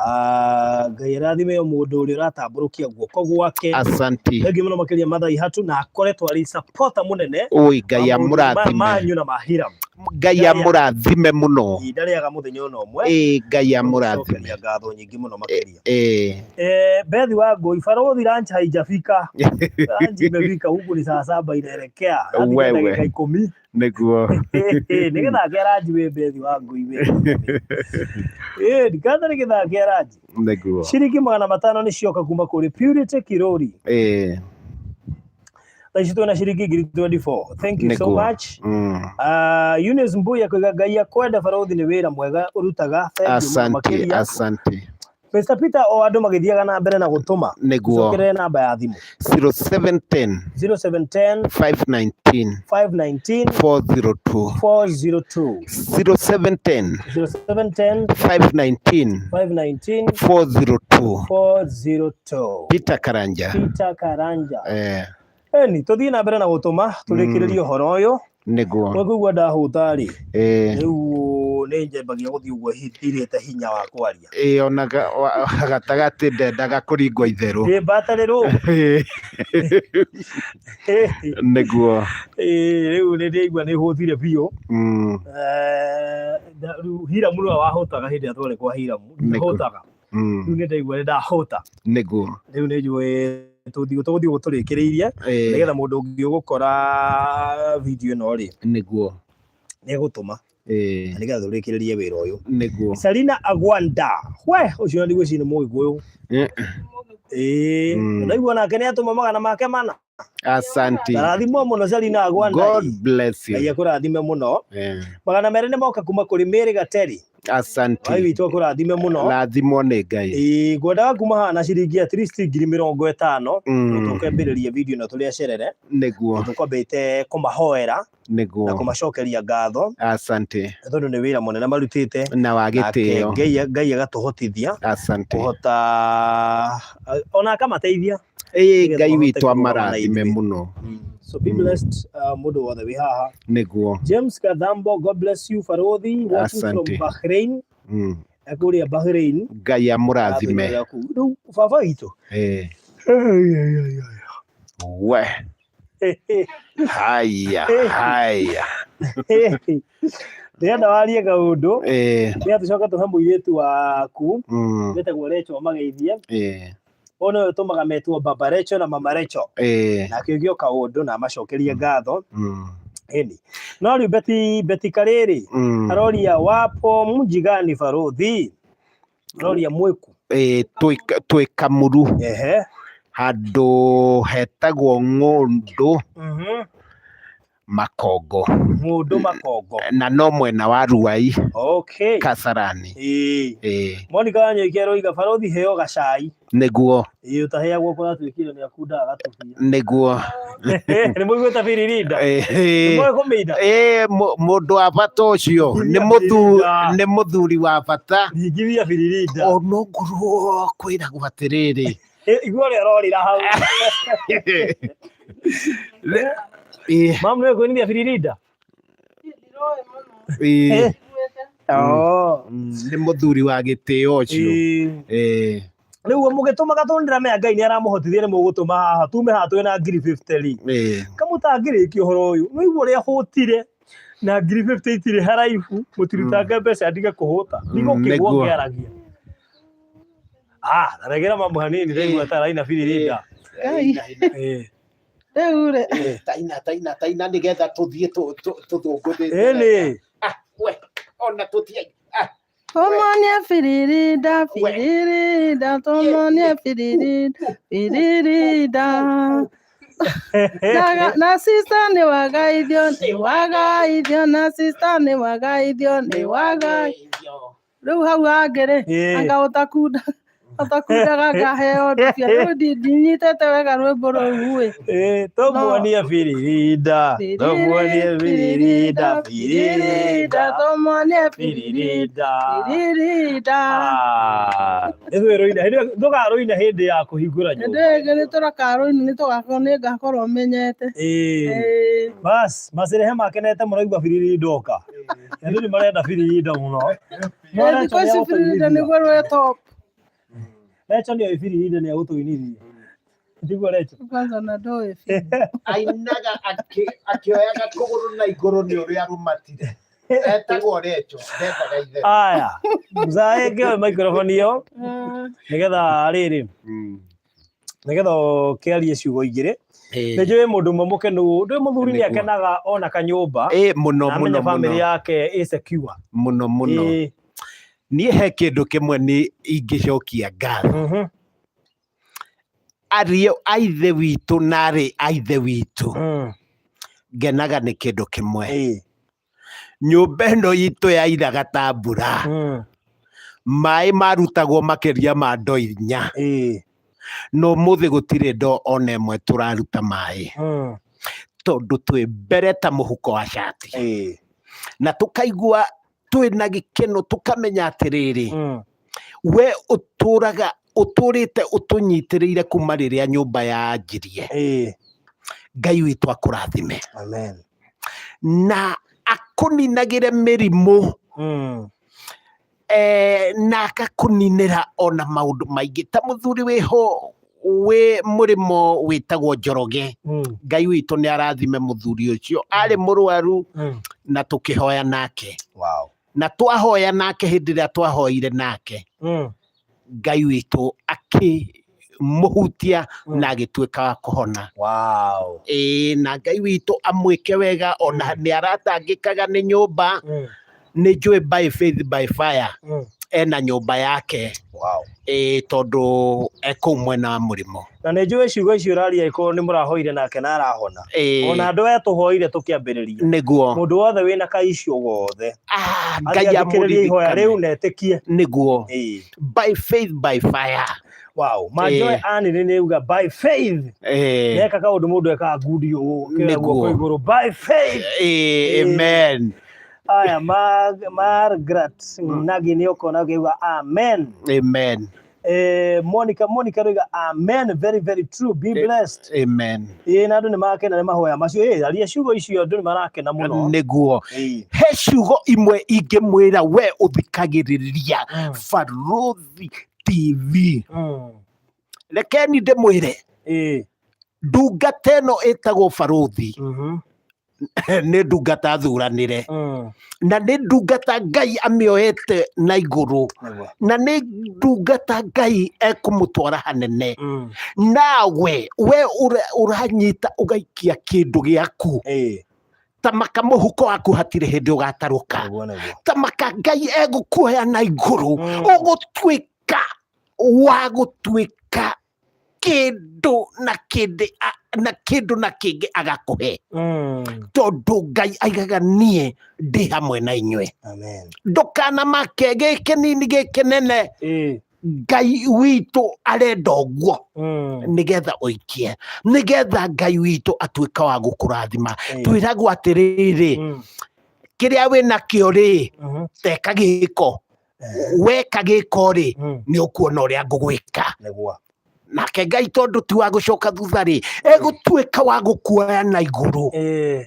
S1: Ngai arathime o mũndũ ũrĩa ũratambũrũkia guoko gwake.
S3: Asante.
S1: Thengiũ mũno makĩria Mathai Hatu, na akoretwo arĩ supporter mũnene
S3: Oi, Ngai
S1: wa maũndũ
S3: amũrathime.
S1: manyu na ma Hiram.
S3: Ngai amũrathime mũno.
S1: Ndarĩaga mũthenya ona ũmwe.
S3: Ngai amũrathime.
S1: Gũcokeria ngatho nyingĩ mũno makĩria. Bethi wa Ngũi, barothi, lunch haijafika. Lunch imefika huku ni saa 7 inaelekea. Hadi
S3: Wewe.
S1: ndagĩka 10.
S3: Nĩguo.
S1: Nĩ gĩthaa kĩa ranji wĩ Bethi wa Ngũi wĩ. Ndikatha nĩ gĩthaa kĩa ranji.
S3: Nĩguo.
S1: Ciringi 500 nĩ cioka kuma kũrĩ Purity Kirori. Thaa ici twĩna ciringi 24,000. Thank you so
S3: Nĩguo.
S1: much. Eunice Mbuya kuiga Ngai akwenda barothi nĩ wĩra mwega ũrutaga. Thank you mũno
S3: Asante,
S1: makĩria.
S3: asante.
S1: Mr. Peter, o andũ magĩthiaga na mbere na gũtũma.
S3: Nĩguo.
S1: Cokerere namba ya thimũ.
S3: 0710
S1: 0710
S3: 519
S1: 519
S3: 402.
S1: 402.
S3: 0710
S1: 0710
S3: 519
S1: 519
S3: 402.
S1: 402.
S3: Peter Karanja.
S1: Peter Karanja. Eni, tũthiĩ na mbere na gũtũma tũrĩkĩrĩrie ũhoro ũyũ.
S3: Nĩguo.
S1: Ũkũigua ndahũta rĩ. Rĩu nĩ njambagia gũthiĩ ũguo thirĩte hinya wa kwaria.
S3: Ona gatagatĩ ndendaga kũringwo itherũ.
S1: Ndĩ mbatarĩrwo.
S3: Nĩguo.
S1: Rĩu nĩ ndĩraigua nĩ hũtire biũ. Rĩu Hiramu nĩwe wahũtaga hĩndĩ ĩrĩa twarĩ kwa Hiramu. Ndihũtaga. Rĩu nĩ ndaigua nĩ ndahũta.
S3: Nĩguo.
S1: Rĩu nĩ njũĩ tũthiĩ tũgũthiĩ ũguo tũrĩkĩrĩirie. Nĩgetha mũndũ ũngĩ ũgũkora video ĩno rĩ.
S3: Nĩguo.
S1: Nĩ egũtũma. Na nĩgetha tũrĩkĩrĩrie wĩra ũyũ.
S3: Nĩguo.
S1: Selina Agwanda. We, ũcio nĩ ngwĩciria nĩ Mũgĩkũyũ. Ndaigua nake nĩ atũma 400.
S3: Asante.
S1: Ndarathimwo mũno Selina Agwanda.
S3: God bless you.
S1: Ngai akũrathime mũno. 200 nĩ moka kuma kũrĩ Mary Gateri.
S3: Asante.
S1: Ngai witũ akũrathime mũno.
S3: Rathimwo nĩ Ngai.
S1: Ngwendaga kuma haha na ciringi at least 50,000. Tũkambĩrĩria video na tũrĩa cerere.
S3: Nĩguo.
S1: Tũkwambĩte kũmahoera.
S3: Nĩguo.
S1: Na kũmacokeria ngatho.
S3: Asante.
S1: Tondũ nĩ wĩra mũnene marutĩte.
S3: Na wa
S1: Nake
S3: gĩtĩo.
S1: Ngai agatũhotithia.
S3: Asante.
S1: Kũhota ona akamateithia.
S3: Ngai
S1: Nĩgetha
S3: witũ
S1: mahote kũrũgama na
S3: amarathime
S1: ithuĩ.
S3: mũno.
S1: So be blessed, mũndũ wothe wĩ haha.
S3: Nĩguo.
S1: James Kadhambo, God bless you Farodhi, watching from
S3: Asante.
S1: Bahrain. Kũrĩa Bahrain.
S3: Ngai amũrathime.
S1: Rĩu baba witũ.
S3: We haya haya.
S1: Ndĩrenda warie kaũndũ nĩgetha tũcoke tũhe mũirĩtu waku wĩtagwo Rachel mageithie. Ũyũ nĩwe ũtũmaga metwo Baba Rachel na Mama Rachel. Na akĩũgio kaũndũ na amacokerie ngatho. Ĩni. No rĩu Betty Karĩrĩ aroria wapo mji gani baruthi? Aroria mwĩku.
S3: Twĩ Kamuru.
S1: Ehe.
S3: Handũ hetagwo Ng'ũndũ Makongo.
S1: Ng'ũndũ Makongo.
S3: Na no mwena wa Ruai.
S1: Okay.
S3: Kasarani.
S1: Monica Wanyoike aroiga barothi heo gacai.
S3: Nĩguo.
S1: Ĩĩ ũtaheagwo kũratuĩkire nĩ akundaga gatubia.
S3: Nĩguo.
S1: Nĩ mũiguĩte biririnda? Nĩ mũĩ kũmĩina?
S3: Mũndũ wa bata ũcio nĩ mũthuri wa bata.
S1: Ringithia biririnda.
S3: Onokorwo kwĩragwo atĩrĩrĩ.
S1: Igua ũrĩa ũrorĩra hau. Mamu nĩwe kũinithia biririnda?
S3: Nĩ mũthuri wa gĩtĩo ũcio.
S1: Rĩu mũgĩtũmaga tondũ ndĩramenya Ngai nĩ aramũhotithia nĩ mũgũtũma haha tume haha twĩna ngiri 50 rĩ. Kamũtangĩrĩkia ũhoro ũyũ nĩ ũigua ũrĩa hũtire na ngiri 50 itirĩ haraihu mũtirutange mbeca ndige kũhũta. Ndigũkĩgwo ngĩaragia. Regera mamu hanini ndaigua ta araina biririnda.
S2: Rĩu rĩ.
S3: Taina taina taina nĩgetha tũthiĩ tũthũngũthĩte.
S1: Ĩni.
S3: We ona tũthiĩ.
S2: Tũmonie biririnda biririnda tũmonie biririnda biririnda. Na sister nĩ wagaithio nĩ wagaithio na sister nĩ wagaithio nĩ wagaithio. Rĩu hau hangĩ rĩ anga ũtakunda ũtakundaga ngaheo ndubia rĩu ndinyitĩte wega rwĩmbo rũu ĩ.
S1: Tũmuonie biririnda tũmuonie biririnda biririnda
S2: tũmuonie biririnda biririnda.
S1: Ithuĩ rũina ndũkarũina hĩndĩ ya kũhingũra nyũmba.
S2: Hĩndĩ ĩngĩ nĩ tũrakarũina nĩ tũgakorwo nĩ ngakorwo menyete.
S1: Bas macirehe makenete mũno igua biririnda oka. Andũ nĩ marenda biririnda mũno.
S2: Thikũ ici biririnda nĩguo rwĩ top.
S1: Recho nĩ oĩ biririnda nĩ egũtũinithia. Tiguo Recho?
S2: Kwanza na ndoĩ.
S3: Ainaga akĩoyaga kũgũrũ na igũrũ nĩ ũrĩa arũmatire. Etagwo Recho, ndethaga ithe.
S1: Aya, mzae ngĩoe microphone ĩyo nĩgetha rĩrĩ nĩgetha ũkĩarie ciugo igĩrĩ. Nĩ njũĩ mũndũ ũmwe mũkenu, ndũĩ mũthuri nĩ akenaga ona kanyũmba.
S3: Mũno
S1: Na amenya
S3: mũno
S1: family
S3: mũno.
S1: yake ĩ secure.
S3: Mũno mũno. Niĩ he kĩndũ kĩmwe nĩ ingĩcokia ngatho. Ariũ a ithe witũ na arĩ a ithe witũ. Ngenaga nĩ kĩndũ kĩmwe. Nyũmba ĩno itũ yairaga ta mbura. Maĩ marutagwo makĩria ma ndoo inya. No ũmũthĩ gũtirĩ ndoo ona ĩmwe tũraruta maĩ. Tondũ twĩ mbere ta mũhuko wa cati. Na tũkaigua twĩna gĩkeno tũkamenya atĩrĩrĩ we ũtũraga ũtũrĩte ũtũnyitĩrĩire kuma rĩrĩa nyũmba yanjirie. Ngai witũ akũrathime.
S1: Amen.
S3: Na akũninagĩre mĩrimũ. Na agakũninĩra ona maũndũ maingĩ ta mũthuri wĩho wĩ mũrĩmo wĩtagwo Njoroge. Ngai witũ nĩ arathime mũthuri ũcio arĩ mũrwaru na tũkĩhoya nake.
S1: Wow.
S3: Na twahoya nake hĩndĩ ĩrĩa twahoire nake Ngai witũ akĩmũhutia na agĩtuĩka wa kũhona.
S1: Wow.
S3: Na Ngai witũ amwĩke wega ona nĩ aratangĩkaga nĩ nyũmba. Nĩ njũĩ by faith by fire ena nyũmba yake.
S1: Wow.
S3: Tondũ ekũu mwena wa mũrĩmo.
S1: Na nĩ njũĩ ciugo icio ũraria ĩkorwo nĩ mũrahoire nake na arahona. Ona andũ aya tũhoire tũkĩambĩrĩria.
S3: Nĩguo.
S1: Mũndũ wothe wĩna kaicũ gothe.
S3: Ngai
S1: Athikĩrĩrie ihoya rĩu na etĩkie.
S3: Nĩguo. By faith by fire.
S1: Wow. Majoy Anne nĩ uga by faith. Neka kaũndũ mũndũ ekaga ngundi ũũ.
S3: Nĩguo.
S1: Guoko igũrũ by faith.
S3: Amen.
S1: Aya, Margaret Nagi nĩ ũkona ũkiuga amen.
S3: Amen.
S1: Monica roiga amen, very very true, be blessed.
S3: Amen.
S1: Na andũ nĩ marakena nĩ mahoya macio. Aria ciugo icio andũ nĩ marakena mũno.
S3: Nĩguo. He ciugo imwe ingĩmwĩra we ũthikagĩrĩria Barũthi TV. Rekeni ndĩmwĩre, ndungata ĩno ĩtagwo barũthi nĩ ndungata thuranĩre, na nĩ ndungata Ngai amĩoete na igũrũ, na nĩ ndungata Ngai ekũmũtwara hanene. Nawe we ũranyita ũgaikia kĩndũ gĩaku, tamaka mũhuko waku hatirĩ hĩndĩ ũgatarũka. Tamaka Ngai egũkuoya na igũrũ, ũgũtuĩka wa gũtuĩka kĩndũ na kĩndĩ na kĩndũ na kĩngĩ agakũhe, tondũ Ngai aigaga niĩ ndĩ hamwe na inyuĩ. Ndũkanamake gĩkĩ nini gĩkĩ nene, Ngai witũ arenda ũguo, nĩgetha ũikie, nĩgetha Ngai witũ atuĩka wa gũkũrathima. Twĩragwo atĩrĩrĩ, kĩrĩa wĩ nakĩo rĩ, teka gĩko, weka gĩko rĩ, nĩ ũkuona ũrĩa ngũgwĩka. Nake Ngai tondũ ti wa gũcoka thutha rĩ, egũtuĩka wa gũkuoya na igũrũ,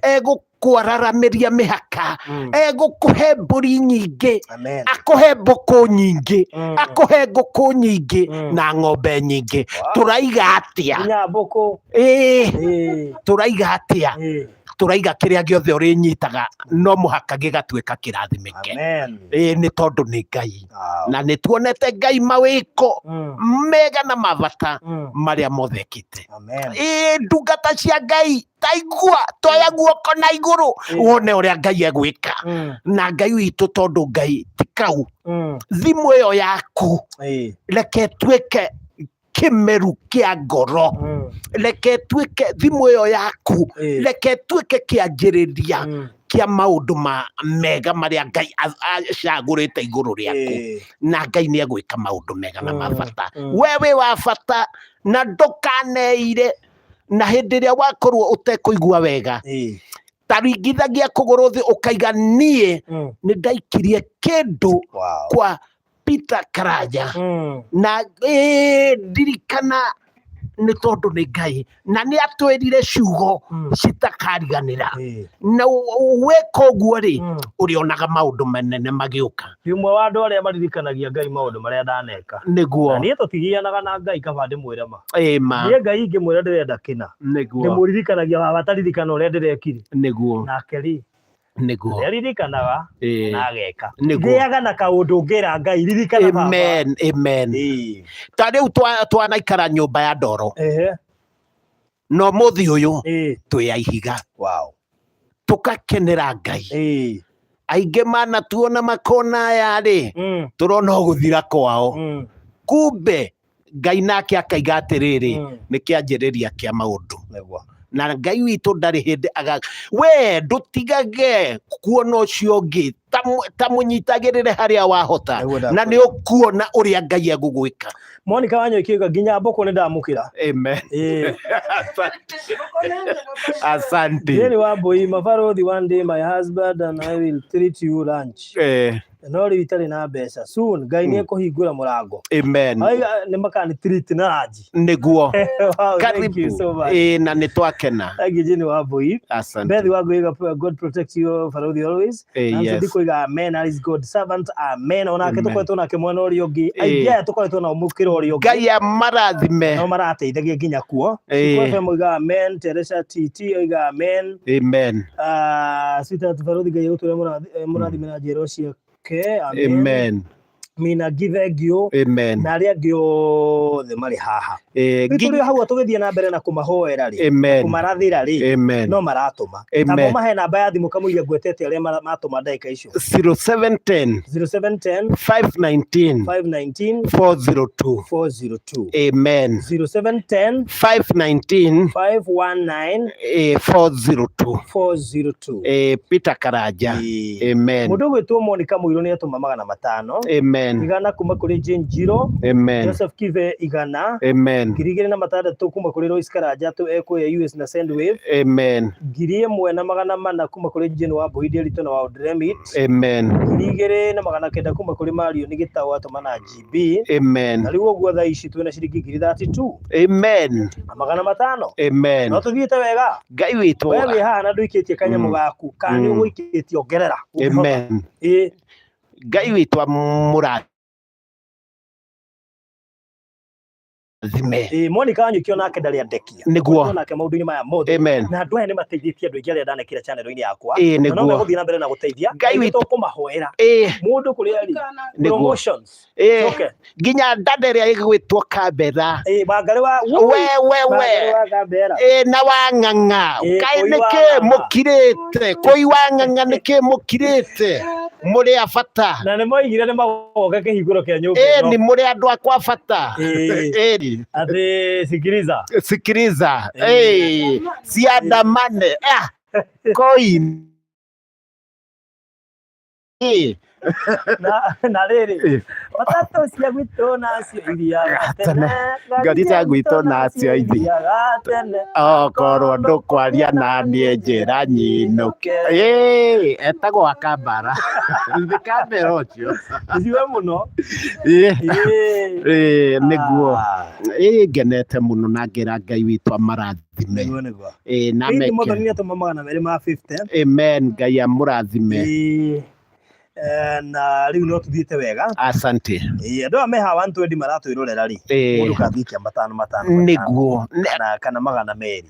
S3: egũkwararamĩria mĩhaka, egũkũhe mbũri nyingĩ, akũhe mbũkũ nyingĩ, akũhe ngũkũ nyingĩ na ng'ombe nyingĩ. Tũraiga atĩa? Ĩĩ, tũraiga atĩa? Tũraiga kĩrĩa gĩothe ũrĩnyitaga no mũhaka gĩgatuĩka kĩrathimĩke. Ĩĩ, nĩ tondũ nĩ Ngai, na nĩ tuonete Ngai mawĩko mega na mabata marĩa mothe ekĩte. Ĩĩ, ndungata cia Ngai, taigua toya guoko na igũrũ wone ũrĩa Ngai egwĩka. Na Ngai witũ, tondũ Ngai ti kau, thimũ ĩyo yaku reke ĩtuĩke kĩmeru kĩa ngoro, reke ĩtuĩke thimũ ĩyo yaku, reke ĩtuĩke kĩanjĩrĩria kĩa maũndũ ma mega marĩa Ngai acagũrĩte igũrũ rĩaku. Na Ngai nĩ egwĩka maũndũ mega na mabata. We wĩ wa bata na ndũkaneire, na hĩndĩ ĩrĩa wakorwo ũtekũigua wega, ta ringithagia kũgũrũ thĩ ũkaiga niĩ nĩ ndaikirie kĩndũ kwa Peter Karanja, na ndirikana nĩ tondũ nĩ Ngai na nĩ atwĩrire ciugo citakariganĩra, na weka ũguo rĩ, ũrĩonaga maũndũ manene magĩũka.
S1: Ndi ũmwe wa andũ arĩa maririkanagia Ngai maũndũ marĩa ndaneka.
S3: Nĩguo.
S1: Na niĩ tũtigianaga na Ngai, kaba ndĩmwĩre ma.
S3: Ĩĩ ma.
S1: Niĩ Ngai ingĩmwĩra ndĩrenda kĩna, ndĩmũririkanagia, baba taririkana ũrĩa ndĩrekire. Nake rĩ, nĩaririkanaga na ageka. Gĩaga na kaũndũ ũngĩra Ngai, ririkana baba.
S3: Amen, amen. Ta rĩu twanaikara nyũmba ya ndoro, na ũmũthĩ ũyũ twĩ a ihiga, tũgakenera Ngai. Aingĩ manatuona makona aya rĩ, tũrona o gũthira kwao, kumbe Ngai nake akaiga atĩrĩrĩ, nĩ kĩanjĩrĩria kĩa maũndũ. Na Ngai witũ ndarĩ hĩndĩ aga we ndũtigage kuona ũcio ũngĩ, ta mũnyitagĩrĩre harĩa wahota, na nĩ ũkuona ũrĩa Ngai egũgwĩka.
S1: Monica Wanyoike auga nginya mbũkũ nĩ ndamũkĩra.
S3: Amen. Asante.
S1: Jerry Wambui, mabarothi, one day my husband and I will treat you lunch. No rĩu itarĩ na mbeca, soon Ngai nĩ ekũhingũra mũrango.
S3: Amen.
S1: Aiga nĩ makani treat na lunch.
S3: Nĩguo.
S1: Wow, thank you
S3: Karibu.
S1: so much.
S3: Ĩĩ, na nĩ twakena.
S1: Thank you, Jenny Wambui.
S3: Asante.
S1: Beth Wangui, God protect you Farothi always. Nancy Ndiko amen, is God servant, amen. Onake tũkoretwo nake mwena ũrĩa ũngĩ. Aingĩ aya tũkoretwo nao mũkĩra ũrĩa ũngĩ.
S3: Ngai amarathime.
S1: No marateithagia nginya kuo. Shiko FM oiga amen, Teresa TT oiga amen.
S3: Amen.
S1: Sweetheart Farothi, Ngai egũtũre mũrathime na njiarwa ciake. Amen.
S3: Amen.
S1: Mina Githengio
S3: Amen.
S1: na arĩa angĩ othe marĩ haha. Rĩu tũrĩ hau tũgĩthiĩ na mbere na kũmahoera rĩ,
S3: Amen.
S1: kũmarathĩra rĩ,
S3: Amen.
S1: no maratũma.
S3: Amen.
S1: Namo mahe namba ya thimũ kamũira ngwetete arĩa matũma ndagĩka icio.
S3: 0710
S1: 0710
S3: 519
S1: 519
S3: 402.
S1: 402.
S3: Amen.
S1: 0710
S3: 519
S1: 519
S3: 402.
S1: 402.
S3: Peter Karanja. Amen.
S1: Mũndũ ũgwĩtwo Monica Mũirũ nĩ atũma 500.
S3: Amen.
S1: 100 kuma kũrĩ Jane Njiro.
S3: Amen.
S1: Joseph Kive 100.
S3: Amen.
S1: 2,600 kuma kũrĩ Lois Karanja tũ ekũrĩa US na Sendwave.
S3: Amen.
S1: 1,400 kuma kũrĩ Jane Wambui Nderitu na wa Remit.
S3: Amen.
S1: 2,900 kuma kũrĩ Mario nĩ Gĩtaũ atũma na GB.
S3: Amen.
S1: Na rĩu ũguo thaa ici twĩna ciringi ngiri 32
S3: Amen.
S1: na 500.
S3: Amen.
S1: No tũthiĩte wega.
S3: Ngai witũ.
S1: We wĩ haha na ndũikĩtie kanyamũ gaku, kana nĩ ũgũikĩtie ongerera.
S3: Amen.
S1: Ĩĩ.
S3: Ngai witũ amũrathime. Thime.
S1: Ĩĩ, Monica Wanyũki onake ndarĩ andekia.
S3: Nĩguo.
S1: Onake maũndũ-inĩ maya mothe.
S3: Amen.
S1: Na andũ aya nĩ mateithĩtie andũ aingĩ arĩa ndanekĩra channel-inĩ yakwa.
S3: Ĩĩ,
S1: Na no
S3: nĩguo.
S1: megũthiĩ na mbere na gũteithia.
S3: Ngai
S1: Ithuĩ
S3: witũ.
S1: tũkũmahoera.
S3: Ĩĩ,
S1: Mũndũ kũrĩa arĩ.
S3: Nĩguo.
S1: Promotions.
S3: Ĩĩ.
S1: Okay.
S3: Nginya ndada ĩrĩa ĩgwĩtwo Kambera.
S1: Ĩĩ, Wangarĩ wa
S3: We we we.
S1: Wangarĩ wa Kambera.
S3: Ĩĩ, na wang'ang'a.
S1: Ĩĩ,
S3: Kaĩ
S1: kũi
S3: nĩkĩ
S1: wa ng'ang'a.
S3: mũkirĩte? Kũi wang'ang'a nĩkĩ mũkirĩte? Mũrĩ a bata.
S1: Na nĩ moigire nĩ magoka kĩhingũro kĩa nyũmba
S3: Ĩĩ,
S1: ĩno.
S3: nĩ mũrĩ andũ akwa bata.
S1: Ĩĩ.
S3: Ĩĩ.
S1: Atĩ sikiliza.
S3: Sikiliza.
S1: Ĩĩ.
S3: Ĩĩ. Ciandamane. Ah, koi. Ĩĩ.
S1: Na rĩrĩ
S3: Ĩĩ.
S1: matatũ cia gwitũ nacio ithiaga tene,
S3: Ngari cia gwitũ nacio
S1: ithiaga tene.
S3: Okorwo ndũkwaria na niĩ njĩra nyinũke. Ĩĩ, etagwo Akambara. Nĩ Kambera ũcio.
S1: Iciwe mũno.
S3: Ĩĩ.
S1: Ĩĩ.
S3: Ĩĩ, nĩguo.
S1: Ah,
S3: Ĩĩ, ngenete mũno na ngera Ngai witũ amarathime.
S1: Nĩguo nĩguo.
S3: Ĩĩ, na
S1: Hihi
S3: meke.
S1: Mũthoni nĩatũma 250.
S3: Amen, Ngai amũrathime.
S1: Ĩĩ. Na rĩu no tũthiĩte wega.
S3: Asante.
S1: Ĩĩ, andũ aya me haha 120 maratwĩrorera rĩ,
S3: Ĩĩ.
S1: mũndũ kathiĩ kia matano matano matano.
S3: Nĩguo.
S1: Kana 200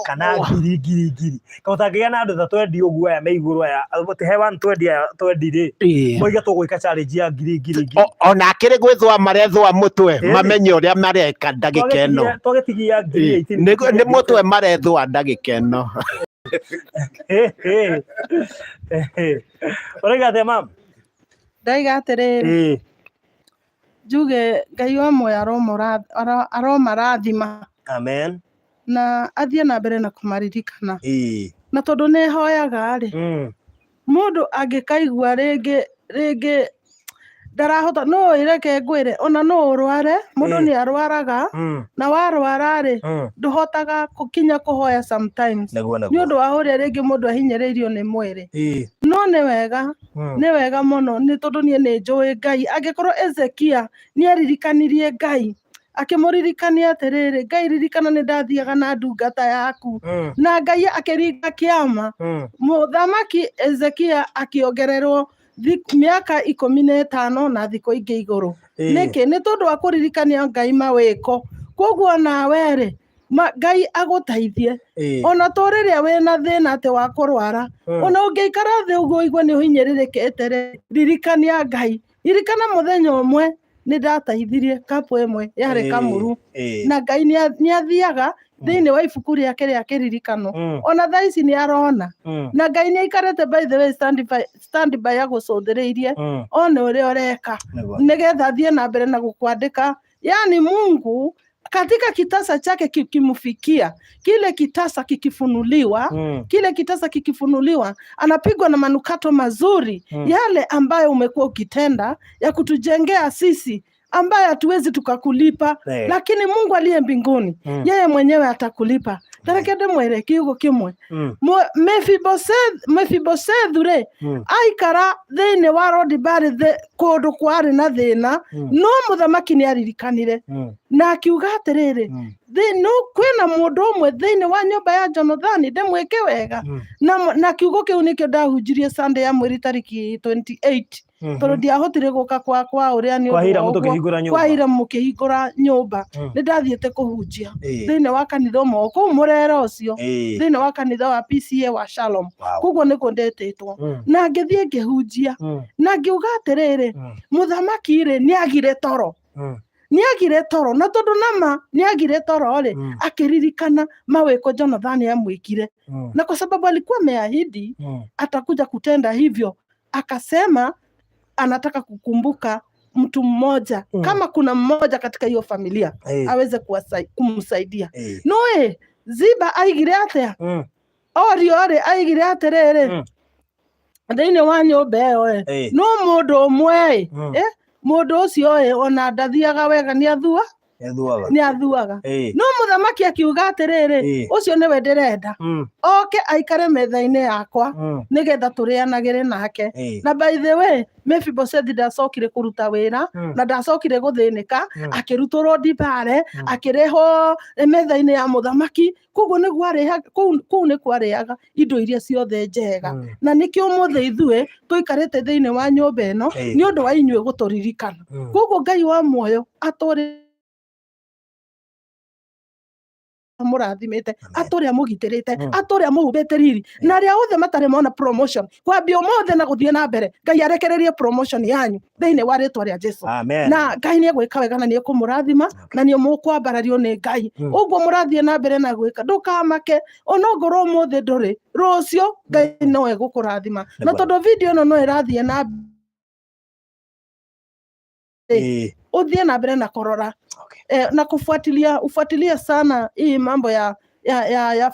S1: kana ngiri ngiri ngiri. Ka ũtangĩgĩa na andũ ta twendi ũguo aya me igũrũ aya, he 120 aya twendi rĩ,
S3: Ĩĩ.
S1: moiga tũgwĩka challenge ya ngiri ngiri ngiri.
S3: Ona akĩrĩ gwĩthũa marethũa mũtwe
S1: Ĩĩ.
S3: mamenye ũrĩa mareka ndagĩka ĩno.
S1: Twagĩtigia ngiri
S3: Ĩĩ.
S1: 18.
S3: Nĩ mũtwe marethũa ndagĩka ĩno.
S1: Ũraiga atĩa mam?
S2: Ndaiga atĩrĩrĩ,
S1: Ĩĩ.
S2: njuge Ngai wa muoyo aromarathima
S1: Amen.
S2: na athiĩ na mbere na kũmaririkana.
S1: Ĩĩ.
S2: Na tondũ nĩ hoyaga rĩ, mũndũ angĩkaigua rĩngĩ rĩngĩ ndarahota, no ĩreke ngwĩre ona no ũrware, mũndũ
S1: Ĩĩ.
S2: nĩ arwaraga, na warwara rĩ, ndũhotaga kinya kũhoya sometimes.
S1: Nĩguo
S2: Nĩ
S1: nĩguo.
S2: ũndũ wa ũrĩa rĩngĩ mũndũ ahinyĩrĩirio nĩ mwĩrĩ.
S1: Ĩĩ.
S2: No nĩ wega, nĩ wega mũno, nĩ tondũ niĩ nĩ njũĩ Ngai. Angĩkorwo Ezekia nĩ aririkanirie Ngai, akĩmũririkania atĩrĩrĩ, Ngai ririkana nĩ ndathiaga na ndungata yaku. Na Ngai akĩringa kĩama. Mũthamaki Ezekia akĩongererwo mĩaka 15 na thikũ ingĩ igũrũ. Nĩkĩ? Nĩ tondũ wa kũririkania Ngai mawĩko. Koguo nawe rĩ, Ngai agũteithie. Ona to rĩrĩa wĩna thĩna atĩ wa kũrwara, ona ũngĩikara thĩ ũguo ũigue nĩ ũhinyĩrĩrĩkĩte rĩ, ririkania Ngai. Ririkana mũthenya ũmwe nĩ ndateithirie kapu ĩmwe yarĩ Kamuru. Na Ngai nĩ athiaga thĩinĩ wa ibuku rĩake rĩa kĩririkano. Ona thaa ici nĩ arona. Na Ngai nĩ aikarĩte by the way stand by agũcũthĩrĩirie one ũrĩa ũreka. Nĩgetha athiĩ na mbere na gũkwandĩka. Yaani Mungu katika kitasa chake kikimfikia, kile kitasa kikifunuliwa, kile kitasa kikifunuliwa, anapigwa na manukato mazuri yale ambayo umekuwa ukitenda ya kutujengea sisi ambaye hatuwezi tukakulipa, lakini Mungu aliye mbinguni yeye mwenyewe atakulipa. Tareke ndĩmwĩre kiugo kĩmwe. Mefiboshethu rĩ, aikara thĩinĩ wa Lodebari kũndũ kwarĩ na thĩna, no mũthamaki nĩ aririkanire na akiuga atĩrĩrĩ, no kwĩna mũndũ ũmwe thĩinĩ wa nyũmba ya Jonathani ndĩmwĩke wega. Na kiugo kĩu nĩkĩo ndahunjirie Sunday ya mweri tarĩki 28, tondũ ndiahotire gũka kwa ũrĩa nĩ ũndũ
S1: Kwa hira
S2: wa
S1: mũndũ
S2: ũguo.
S1: ũkĩhingũra nyũmba.
S2: Kwa hira mũkĩhingũra nyũmba. Nĩ ndathiĩte kũhunjia thĩinĩ wa kanitha ũmwe kũu mũrera ũcio, thĩinĩ wa kanitha wa PCA wa Shalom. Koguo nĩkuo ndetĩtwo. Na ngĩthiĩ ngĩhunjia. Na ngiuga atĩrĩrĩ, mũthamaki rĩ, nĩagire toro. Nĩagire toro, na tondũ nama nĩagire toro rĩ, akĩririkana mawĩko Jonathani amwĩkire. Na kwa sababu alikuwa ameahidi atakuja kutenda hivyo, akasema anataka kukumbuka mtu mmoja, kama kuna mmoja katika hiyo familia aweze kumsaidia. Noe Ziba aigire atia? Orio rĩ aigire atĩrĩrĩ, thĩinĩ wa nyũmba ĩyo ĩ, no mũndũ ũmwe ĩ, mũndũ ũcio ĩ, ona ndathiaga wega, nĩ athuaga. No mũthamaki akiuga atĩrĩrĩ, ũcio nĩwe ndĩrenda oke aikare metha-inĩ yakwa nĩgetha tũrĩanagĩre nake. Na by the way, Mefiboshethi ndacokire kũruta wĩra na ndacokire gũthĩnĩka, akĩrutũrwo ndibare, akĩrehwo metha-inĩ ya mũthamaki. Koguo nĩguo arĩhaga, kũu nĩkuo arĩaga indo iria ciothe njega. Na nĩkĩo ũmũthĩ ithuĩ tũikarĩte thĩinĩ wa nyũmba ĩno nĩ ũndũ wa inyuĩ gũtũririkana. Koguo Ngai wa muoyo atũrĩ Amũrathimĩte,
S1: Amen.
S2: atũre amũgitĩrĩte, atũre amũhumbĩte riri, na arĩa othe matarĩ mona promotion kwambia ũmũthĩ na gũthiĩ na mbere, Ngai arekererie promotion yanyu thĩinĩ wa rĩtwa rĩa Jesu.
S1: Amen.
S2: Na Ngai nĩ egwĩka wega na nĩ ekũmũrathima na nĩ mũkwambarario nĩ Ngai. Ũguo mũrathiĩ na mbere na gwĩka, ndũkamake onongorwo ũmũthĩ ndũrĩ, rũciũ Ngai no egũkũrathima. Na
S1: Nĩguo.
S2: tondũ video ĩno no ĩrathiĩ na ũthiĩ na mbere na kũrora na kufuatilia, ufuatilie sana hii mambo ya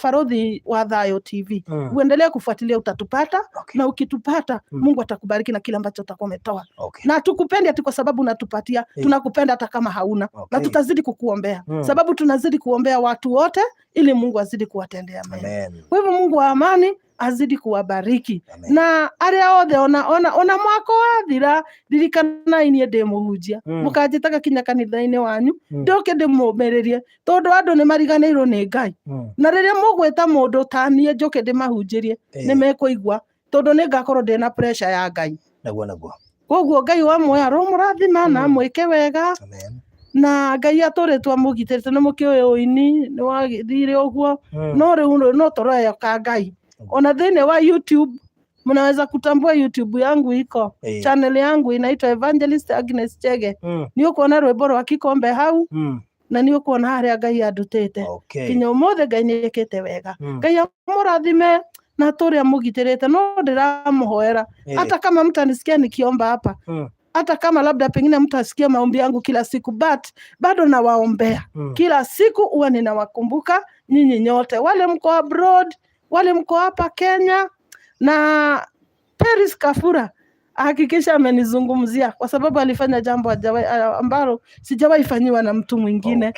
S2: Baruthi wa Thayo TV. Uendelee kufuatilia, utatupata. Na ukitupata, Mungu atakubariki na kile ambacho utakuwa umetoa. Na tukupendi ati kwa sababu unatupatia, tunakupenda hata kama hauna. Na tutazidi kukuombea, sababu tunazidi kuombea watu wote ili Mungu azidi kuwatendea mema.
S1: Amen.
S2: Kwa hivyo Mungu wa amani azidi kuwabariki.
S1: Amen.
S2: Na arĩa othe ona mwaka wathira, ririkanai niĩ ndĩ mũhunjia. Mũkanjĩtaga kinya kanitha-inĩ wanyu, ndoke ndĩmũmĩrĩrie, tondũ andũ nĩ mariganĩirwo nĩ Ngai. Na rĩrĩa mũgwĩta mũndũ ta niĩ njoke ndĩmahunjĩrie, nĩ mekũigua, tondũ nĩ ngakorwo ndĩna pressure ya Ngai.
S1: Naguo naguo.
S2: Koguo Ngai wa muoyo aromũrathima na amwĩke wega.
S1: Amen.
S2: Na Ngai atũrĩtwo amũgitĩrĩte, nĩ mũkĩũĩ ũini nĩ wathire ũguo, no rĩu no tũreyoka Ngai. Ona thĩinĩ wa YouTube mnaweza kutambua YouTube yangu iko, channel yangu inaitwa Evangelist Agnes Chege. Nĩ ũkuona rwĩmbo rwa Kikombe hau, na nĩ ũkuona harĩa Ngai andutĩte. Kinya ũmũthĩ Ngai nĩ ekĩte wega. Ngai amũrathime na atũre amũgitĩrĩte. No ndĩramũhoera, hata kama mtanisikia nikiomba hapa, hata kama labda pengine mtasikia maombi yangu kila siku, but bado nawaombea. Kila siku huwa ninawakumbuka nyinyi nyote, wale mko abroad, wale mko hapa Kenya. Na Peris Kafura hakikisha amenizungumzia, kwa sababu alifanya jambo ambalo sijawahi fanyiwa na mtu mwingine.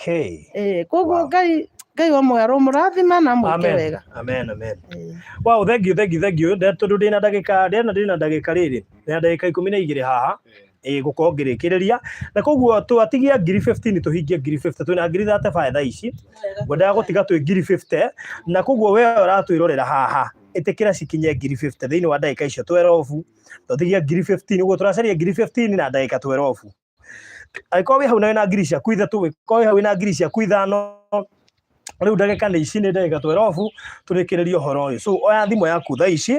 S2: Koguo Ngai wa muoyo aromũrathima na amwĩke
S1: Amen.
S2: wega.
S1: Amen, amen. Wow, thank you, thank you, thank you. Tondũ ndĩna ndagĩka, ndĩna ndagĩka rĩrĩ, ndĩna ndagĩka 12 haha. Gũkorwo ngĩrĩkĩrĩria. Na koguo twatigia ngiri 15 tũhingie ngiri 50, twĩna ngiri 35 thaa ici. Ngwendaga gũtiga twĩ ngiri 50, na koguo we ũratwĩrorera haha, ĩtĩkĩra cikinye ngiri 50 thĩinĩ wa ndagĩka icio 12. Twatigia ngiri 15, ũguo tũracaria ngiri 15 na ndagĩka 12. Angĩkorwo wĩ hau na wĩna ngiri ciaku ithatũ, angĩkorwo wĩ hau wĩna ngiri ciaku ithano, rĩu ndagĩka nĩ ici, nĩ ndagĩka 12 tũrĩkĩrĩrie ũhoro ũyũ. So oya thimũ yaku thaa ici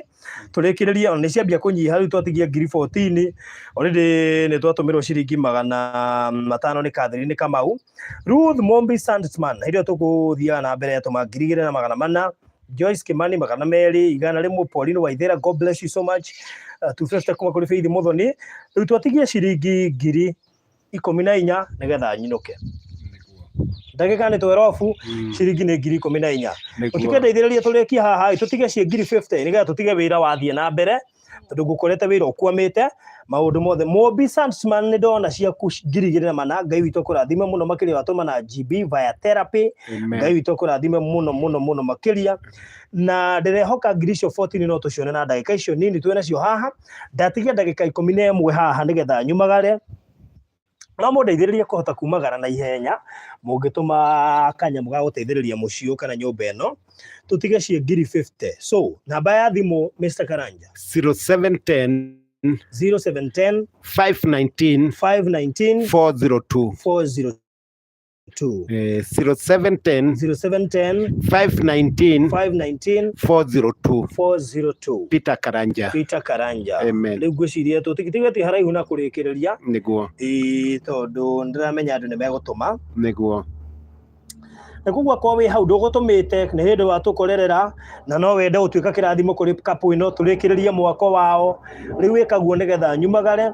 S1: tũrĩkĩrĩrie, ona nĩ ciambia kũnyiha, rĩu twatigia ngiri 14, already nĩ twatũmĩrwo ciringi 500 nĩ Catherine Kamau. Ruth Mombi Sandsman, hĩndĩ ĩyo tũgũthiaga na mbere, atũma ngiri igĩrĩ na magana mana. Joyce Kimani 200, 100, Pauline Waithera, God bless you so much. 250 kuma kũrĩ Faith Muthoni. Rĩu twatigie ciringi ngiri 14 nĩgetha nyinũke. Ndagĩka nĩ 12, ciringi nĩ ngiri 14. Ũtiketeithĩrĩrie tũrĩkie haha, tũtige ciĩ ngiri 50 nĩgetha tũtige wĩra wathiĩ na mbere, tondũ ngũkorete wĩra ũkwamĩte maũndũ mothe. Mombi Sandsman, nĩ ndona ciaku ngiri igĩrĩ na mana. Ngai witũ akũrathime mũno makĩria, watũma na GB via therapy. Ngai witũ akũrathime mũno mũno mũno makĩria, na ndĩrehoka ngiri icio 14 no tũcione na ndagĩka icio nini twĩ nacio haha. Ndatigia ndagĩka 11 haha nĩgetha nyumagare, no mũndeithĩrĩrie kũhota kumagara na ihenya mũngĩtũma kanyamũ ga gũteithĩrĩria mũciĩ ũyũ kana nyũmba ĩno, tũtige ciĩ ngiri 50. So namba ya thimũ, Mr. Karanja?
S3: 0710
S1: 0710
S3: 519
S1: 519
S3: 402.
S1: 402.
S3: 0710
S1: 0710
S3: 519
S1: 519
S3: 402.
S1: 402.
S3: Peter Karanja.
S1: Peter Karanja.
S3: Amen.
S1: Rĩu ngwĩciria tũtigĩte haraihu na kũrĩkĩrĩria.
S3: Nĩguo.
S1: Ĩĩ, tondũ nĩndĩramenya andũ nĩ megũtũma.
S3: Nĩguo.
S1: Na koguo akorwo wĩ hau ndũgũtũmĩte, nĩ hĩndĩ watũkorerera na no wende gũtuĩka kĩrathimo kũrĩ couple ĩno, tũrĩkĩrĩrie mwako wao. Rĩu wĩkaguo nĩgetha nyumagare,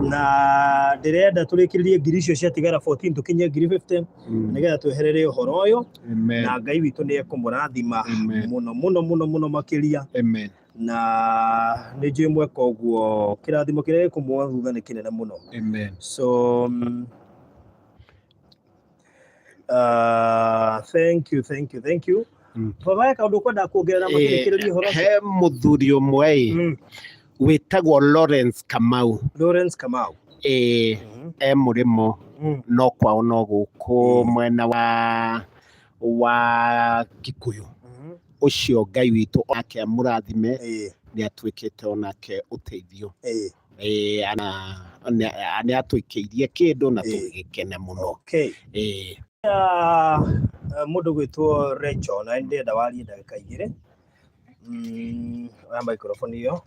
S1: na ndĩrenda tũrĩkĩrĩrie ngiri icio ciatigara 14 tũkinye ngiri 50 nĩgetha tweherere ũhoro ũyũ.
S3: Amen.
S1: Na Ngai witũ nĩ ekũmũrathima
S3: Amen.
S1: mũno mũno mũno mũno makĩria.
S3: Amen.
S1: Na nĩ njũĩ mweka ũguo kĩrathimo kĩrĩa gĩkũmuoa thutha nĩ kĩnene mũno.
S3: Amen.
S1: So thank you, thank you, thank you. Baba, he kaũndũ ũkwenda kuongerera makĩrĩkĩrĩria ũhoro ũcio?
S3: He mũthuri ũmwe ĩ wĩtagwo Lawrence Kamau.
S1: Lawrence Kamau.
S3: E mũrĩmo, no kwao no gũkũ mwena wa Kikuyu. Ũcio Ngai witũ onake amũrathime, nĩ atuĩkĩte onake ũteithio. Nĩ atũikĩirie kĩndũ na tũgĩkena mũno.
S1: Mũndũ gwĩtwo Rachel na ndĩrenda warie ndagĩka 2. Oya microphone ĩyo.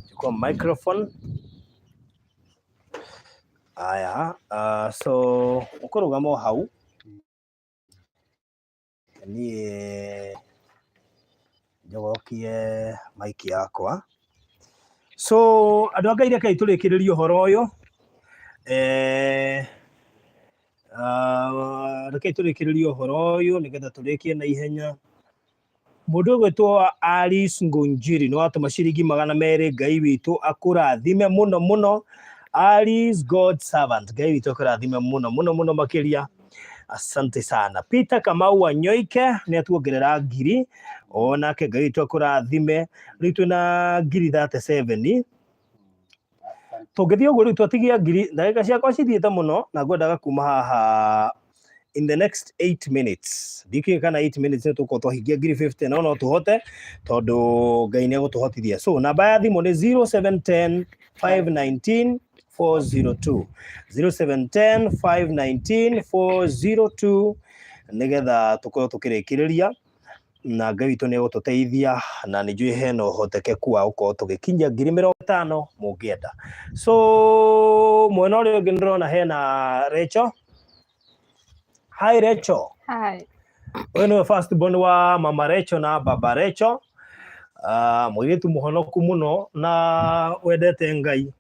S1: Chukua microphone. Aya, so ũkũrũgama o hau. Niĩ njogokie mic yakwa. So andũ a Ngai rekei tũrĩkĩrĩrie ũhoro ũyũ. Rekei tũrĩkĩrĩrie ũhoro ũyũ nĩgetha tũrĩkie na ihenya. Mũndũ ũgwĩtwo Alice Ngunjiri nĩ watũma ciringi 200. Ngai witũ akũrathime mũno mũno. Alice, God servant, Ngai witũ akũrathime mũno mũno mũno makĩria. Asante sana. Peter Kamau wa Nyoike nĩ atuongerera ngiri, onake Ngai witũ akũrathime. Rĩu twĩna ngiri 37. Tũngĩthiĩ ũguo rĩu twatigia ngiri, ndagĩka ciakwa cithiĩte mũno na ngwendaga kuma haha in the next 8 minutes. Ndikĩũĩ kana 8 minutes nĩ tũgũkorwo twahingia ngiri 50, no no tũhote tondũ Ngai nĩ egũtũhotithia. So namba ya thimũ nĩ 0710 519 402, 0710 519 402, nĩgetha tũkorwo tũkĩrĩkĩrĩria na Ngai witũ nĩ egũtũteithia, na nĩ njũĩ hena ũhotekeku wa gũkorwo tũgĩkinyia ngiri 50 mũngĩenda. So mwena ũrĩa ũngĩ nĩndĩrona hena Rachel. Hi Rachel.
S4: Hi.
S1: Ũyũ nĩwe first born wa mama Rachel na baba Rachel. Mũirĩtu mũhonoku mũno na wendete Ngai.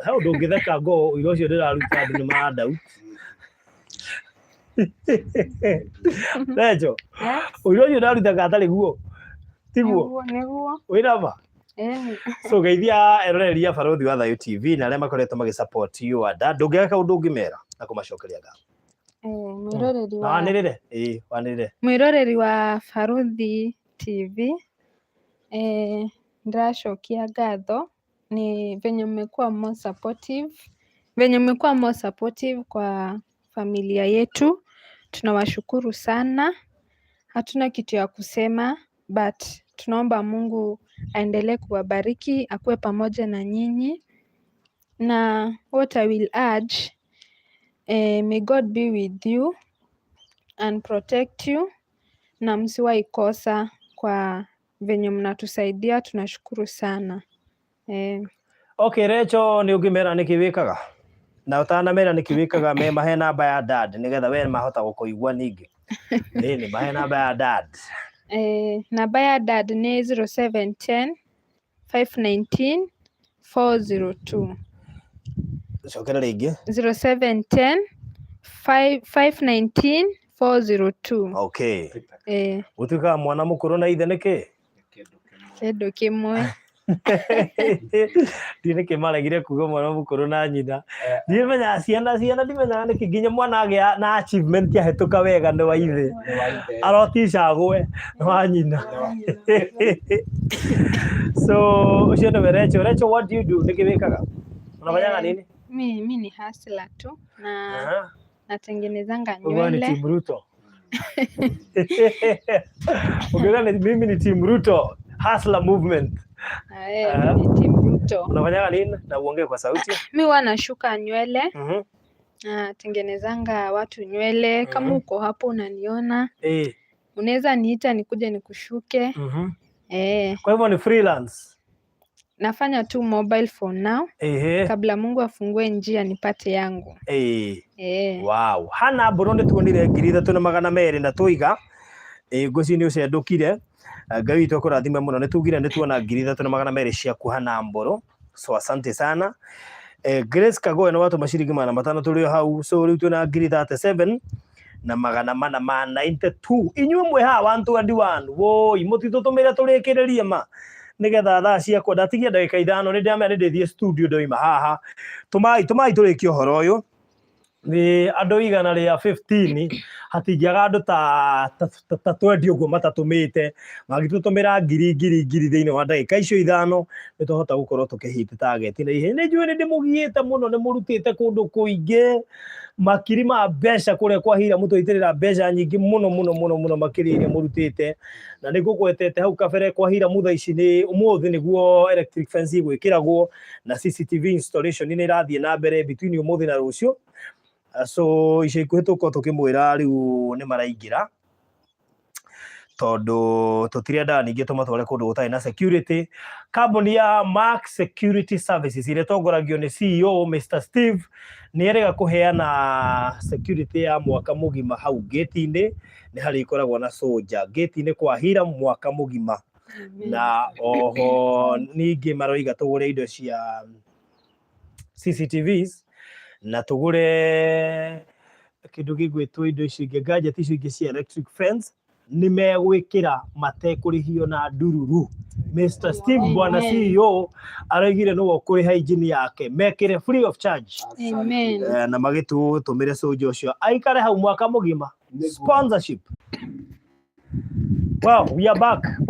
S1: He ũndũ ũngĩtheka ngo ũira ũcio ndĩraruta andũ nĩ mara doubt. Rachel, ũira ũcio ndĩraruta atarĩ guo? Tiguo?
S4: Nĩguo, nĩguo.
S1: Wĩna ma?
S4: Ĩni.
S1: So geithia eroreri a Barũthi wa Thayũ TV na arĩa makoretwo magĩ support you ada. Ndũngĩaga kaũndũ ũngĩmera na kũmacokeria ngatho.
S4: Mwĩroreri
S1: Na
S4: wa
S1: wanĩrĩre? Ĩĩ, wanĩrĩre.
S4: Mwĩroreri wa Barũthi TV, ndĩracokia ngatho ni venye mmekuwa more supportive, venye mmekuwa more supportive kwa familia yetu, tunawashukuru sana. Hatuna kitu ya kusema, but tunaomba Mungu aendelee kuwabariki, akuwe pamoja na nyinyi. Na what I will urge, may God be with you and protect you, na msiwahi kosa kwa venye mnatusaidia, tunashukuru sana.
S1: Okay, Rachel, nĩ ũngĩmera nĩkĩ wĩkaga? Na ũtanamera nĩkĩ wĩkaga, me mahe namba ya dad nĩgetha we mahota gũkũigua ningĩ. Nini, mahe namba ya dad.
S4: Namba ya dad nĩ 0710 519 402.
S1: Cokera rĩngĩ.
S4: 0710 519 402.
S1: Okay. Gũtuĩkaga mwana mũkũrũ na ithe nĩkĩ?
S4: Kĩndũ kĩmwe.
S1: Ndiũĩ nĩkĩ maregire kuga mwana mũkũrũ na nyina. Ndimenyaga ciana ndimenyaga nĩkĩ nginya mwana agĩa na achievement ahĩtũka wega nĩ wa ithe. Arotica agwe nĩ wa nyina. So ũcio nĩwe Rachel. Rachel, what do you do? Nĩkĩ wĩkaga? Unafanyaga nini?
S4: Mi ni hustler tu na natengenezanga
S1: Wewe ni
S4: nywele.
S1: Team Ruto. Ukiona mimi ni Team Ruto, hustler movement.
S4: Mi ni Team Ruto.
S1: Unafanyaga nini? Na uongee kwa sauti.
S4: Mi huwa nashuka nywele. Natengenezanga watu nywele. Kama uko hapo unaniona. Unaweza niita nikuje nikushuke.
S1: Kwa hivyo ni freelance.
S4: Nafanya tu mobile for now. Kabla Mungu afungue njia nipate yangu.
S1: Wow. Hana mbũrũ nĩ tuonire 3200 na tũiga. Ngũci nĩ ũcendũkire. Ngai witũ akũrathime mũno. Nĩ tugire nĩ tuona 3200 ciaku Hana Mbũrũ. So asante sana. Grace Kagoe nĩ watũma ciringi 500 tũrĩ o hau. So rĩu twĩna ngiri 37 na 492. Inyuĩ mwĩ haha 121. Woi, mũtitũtũmĩre tũrĩkĩrĩrie ma. Nĩgetha thaa ciakwa ndatigia ndagĩka 5, nĩ ndĩramenya nĩ ndĩthiĩ studio ndoima haha. Tũmai, tũmai tũrĩkie ũhoro ũyũ. Nĩ andũ 115, hatingĩaga andũ ta 20 ũguo matatũmĩte. Mangĩtũtũmĩra ngiri, ngiri, ngiri thĩinĩ wa ndagĩka icio 5, nĩ tũhota gũkorwo tũkĩhit target. Na ihenya nĩ njũĩ nĩ ndĩmũgiĩte mũno, nĩ mũrutĩte kũndũ kũingĩ makiri ma mbeca kũrĩa kwa hira, mũtũitĩrĩra mbeca nyingĩ mũno mũno mũno mũno makĩria iria mũrutĩte. Na nĩ ngũgwetete hau kabere kwa hira mũtha ici nĩ ũmũthĩ nĩguo electric fence ĩgwĩkĩragwo na CCTV installation nĩ ĩrathiĩ na mbere between ũmũthĩ na rũciũ. So ica ikuhĩ tũkorwo tũkĩmwĩra rĩu nĩ maraingĩra, tondũ tũtirendaga ningĩ tũmatware kũndũ gũtarĩ na security. Kambuni ya Mark Security Services ĩrĩa ĩtongoragio nĩ CEO Mr Steve nĩ erĩga kũheana security ya mwaka mũgima hau gate-inĩ. Nĩ harĩa ikoragwo na soldier gate-inĩ kwa Hiram mwaka mũgima. Na oho ningĩ maroiga tũgũre indo cia CCTVs na tũgũre kĩndũ gĩgwĩtwo indo icio ingĩ, gadget icio ingĩ cia electric fence, nĩ megwĩkĩra matekũrĩhio na ndururu. Mr Steve bwana CEO araigire nĩwe ũkũrĩha injini yake mekĩre free of charge.
S4: Amen.
S1: Na magĩtũtũmĩre soldier ũcio aikare hau mwaka mũgima, sponsorship. Well, we are back.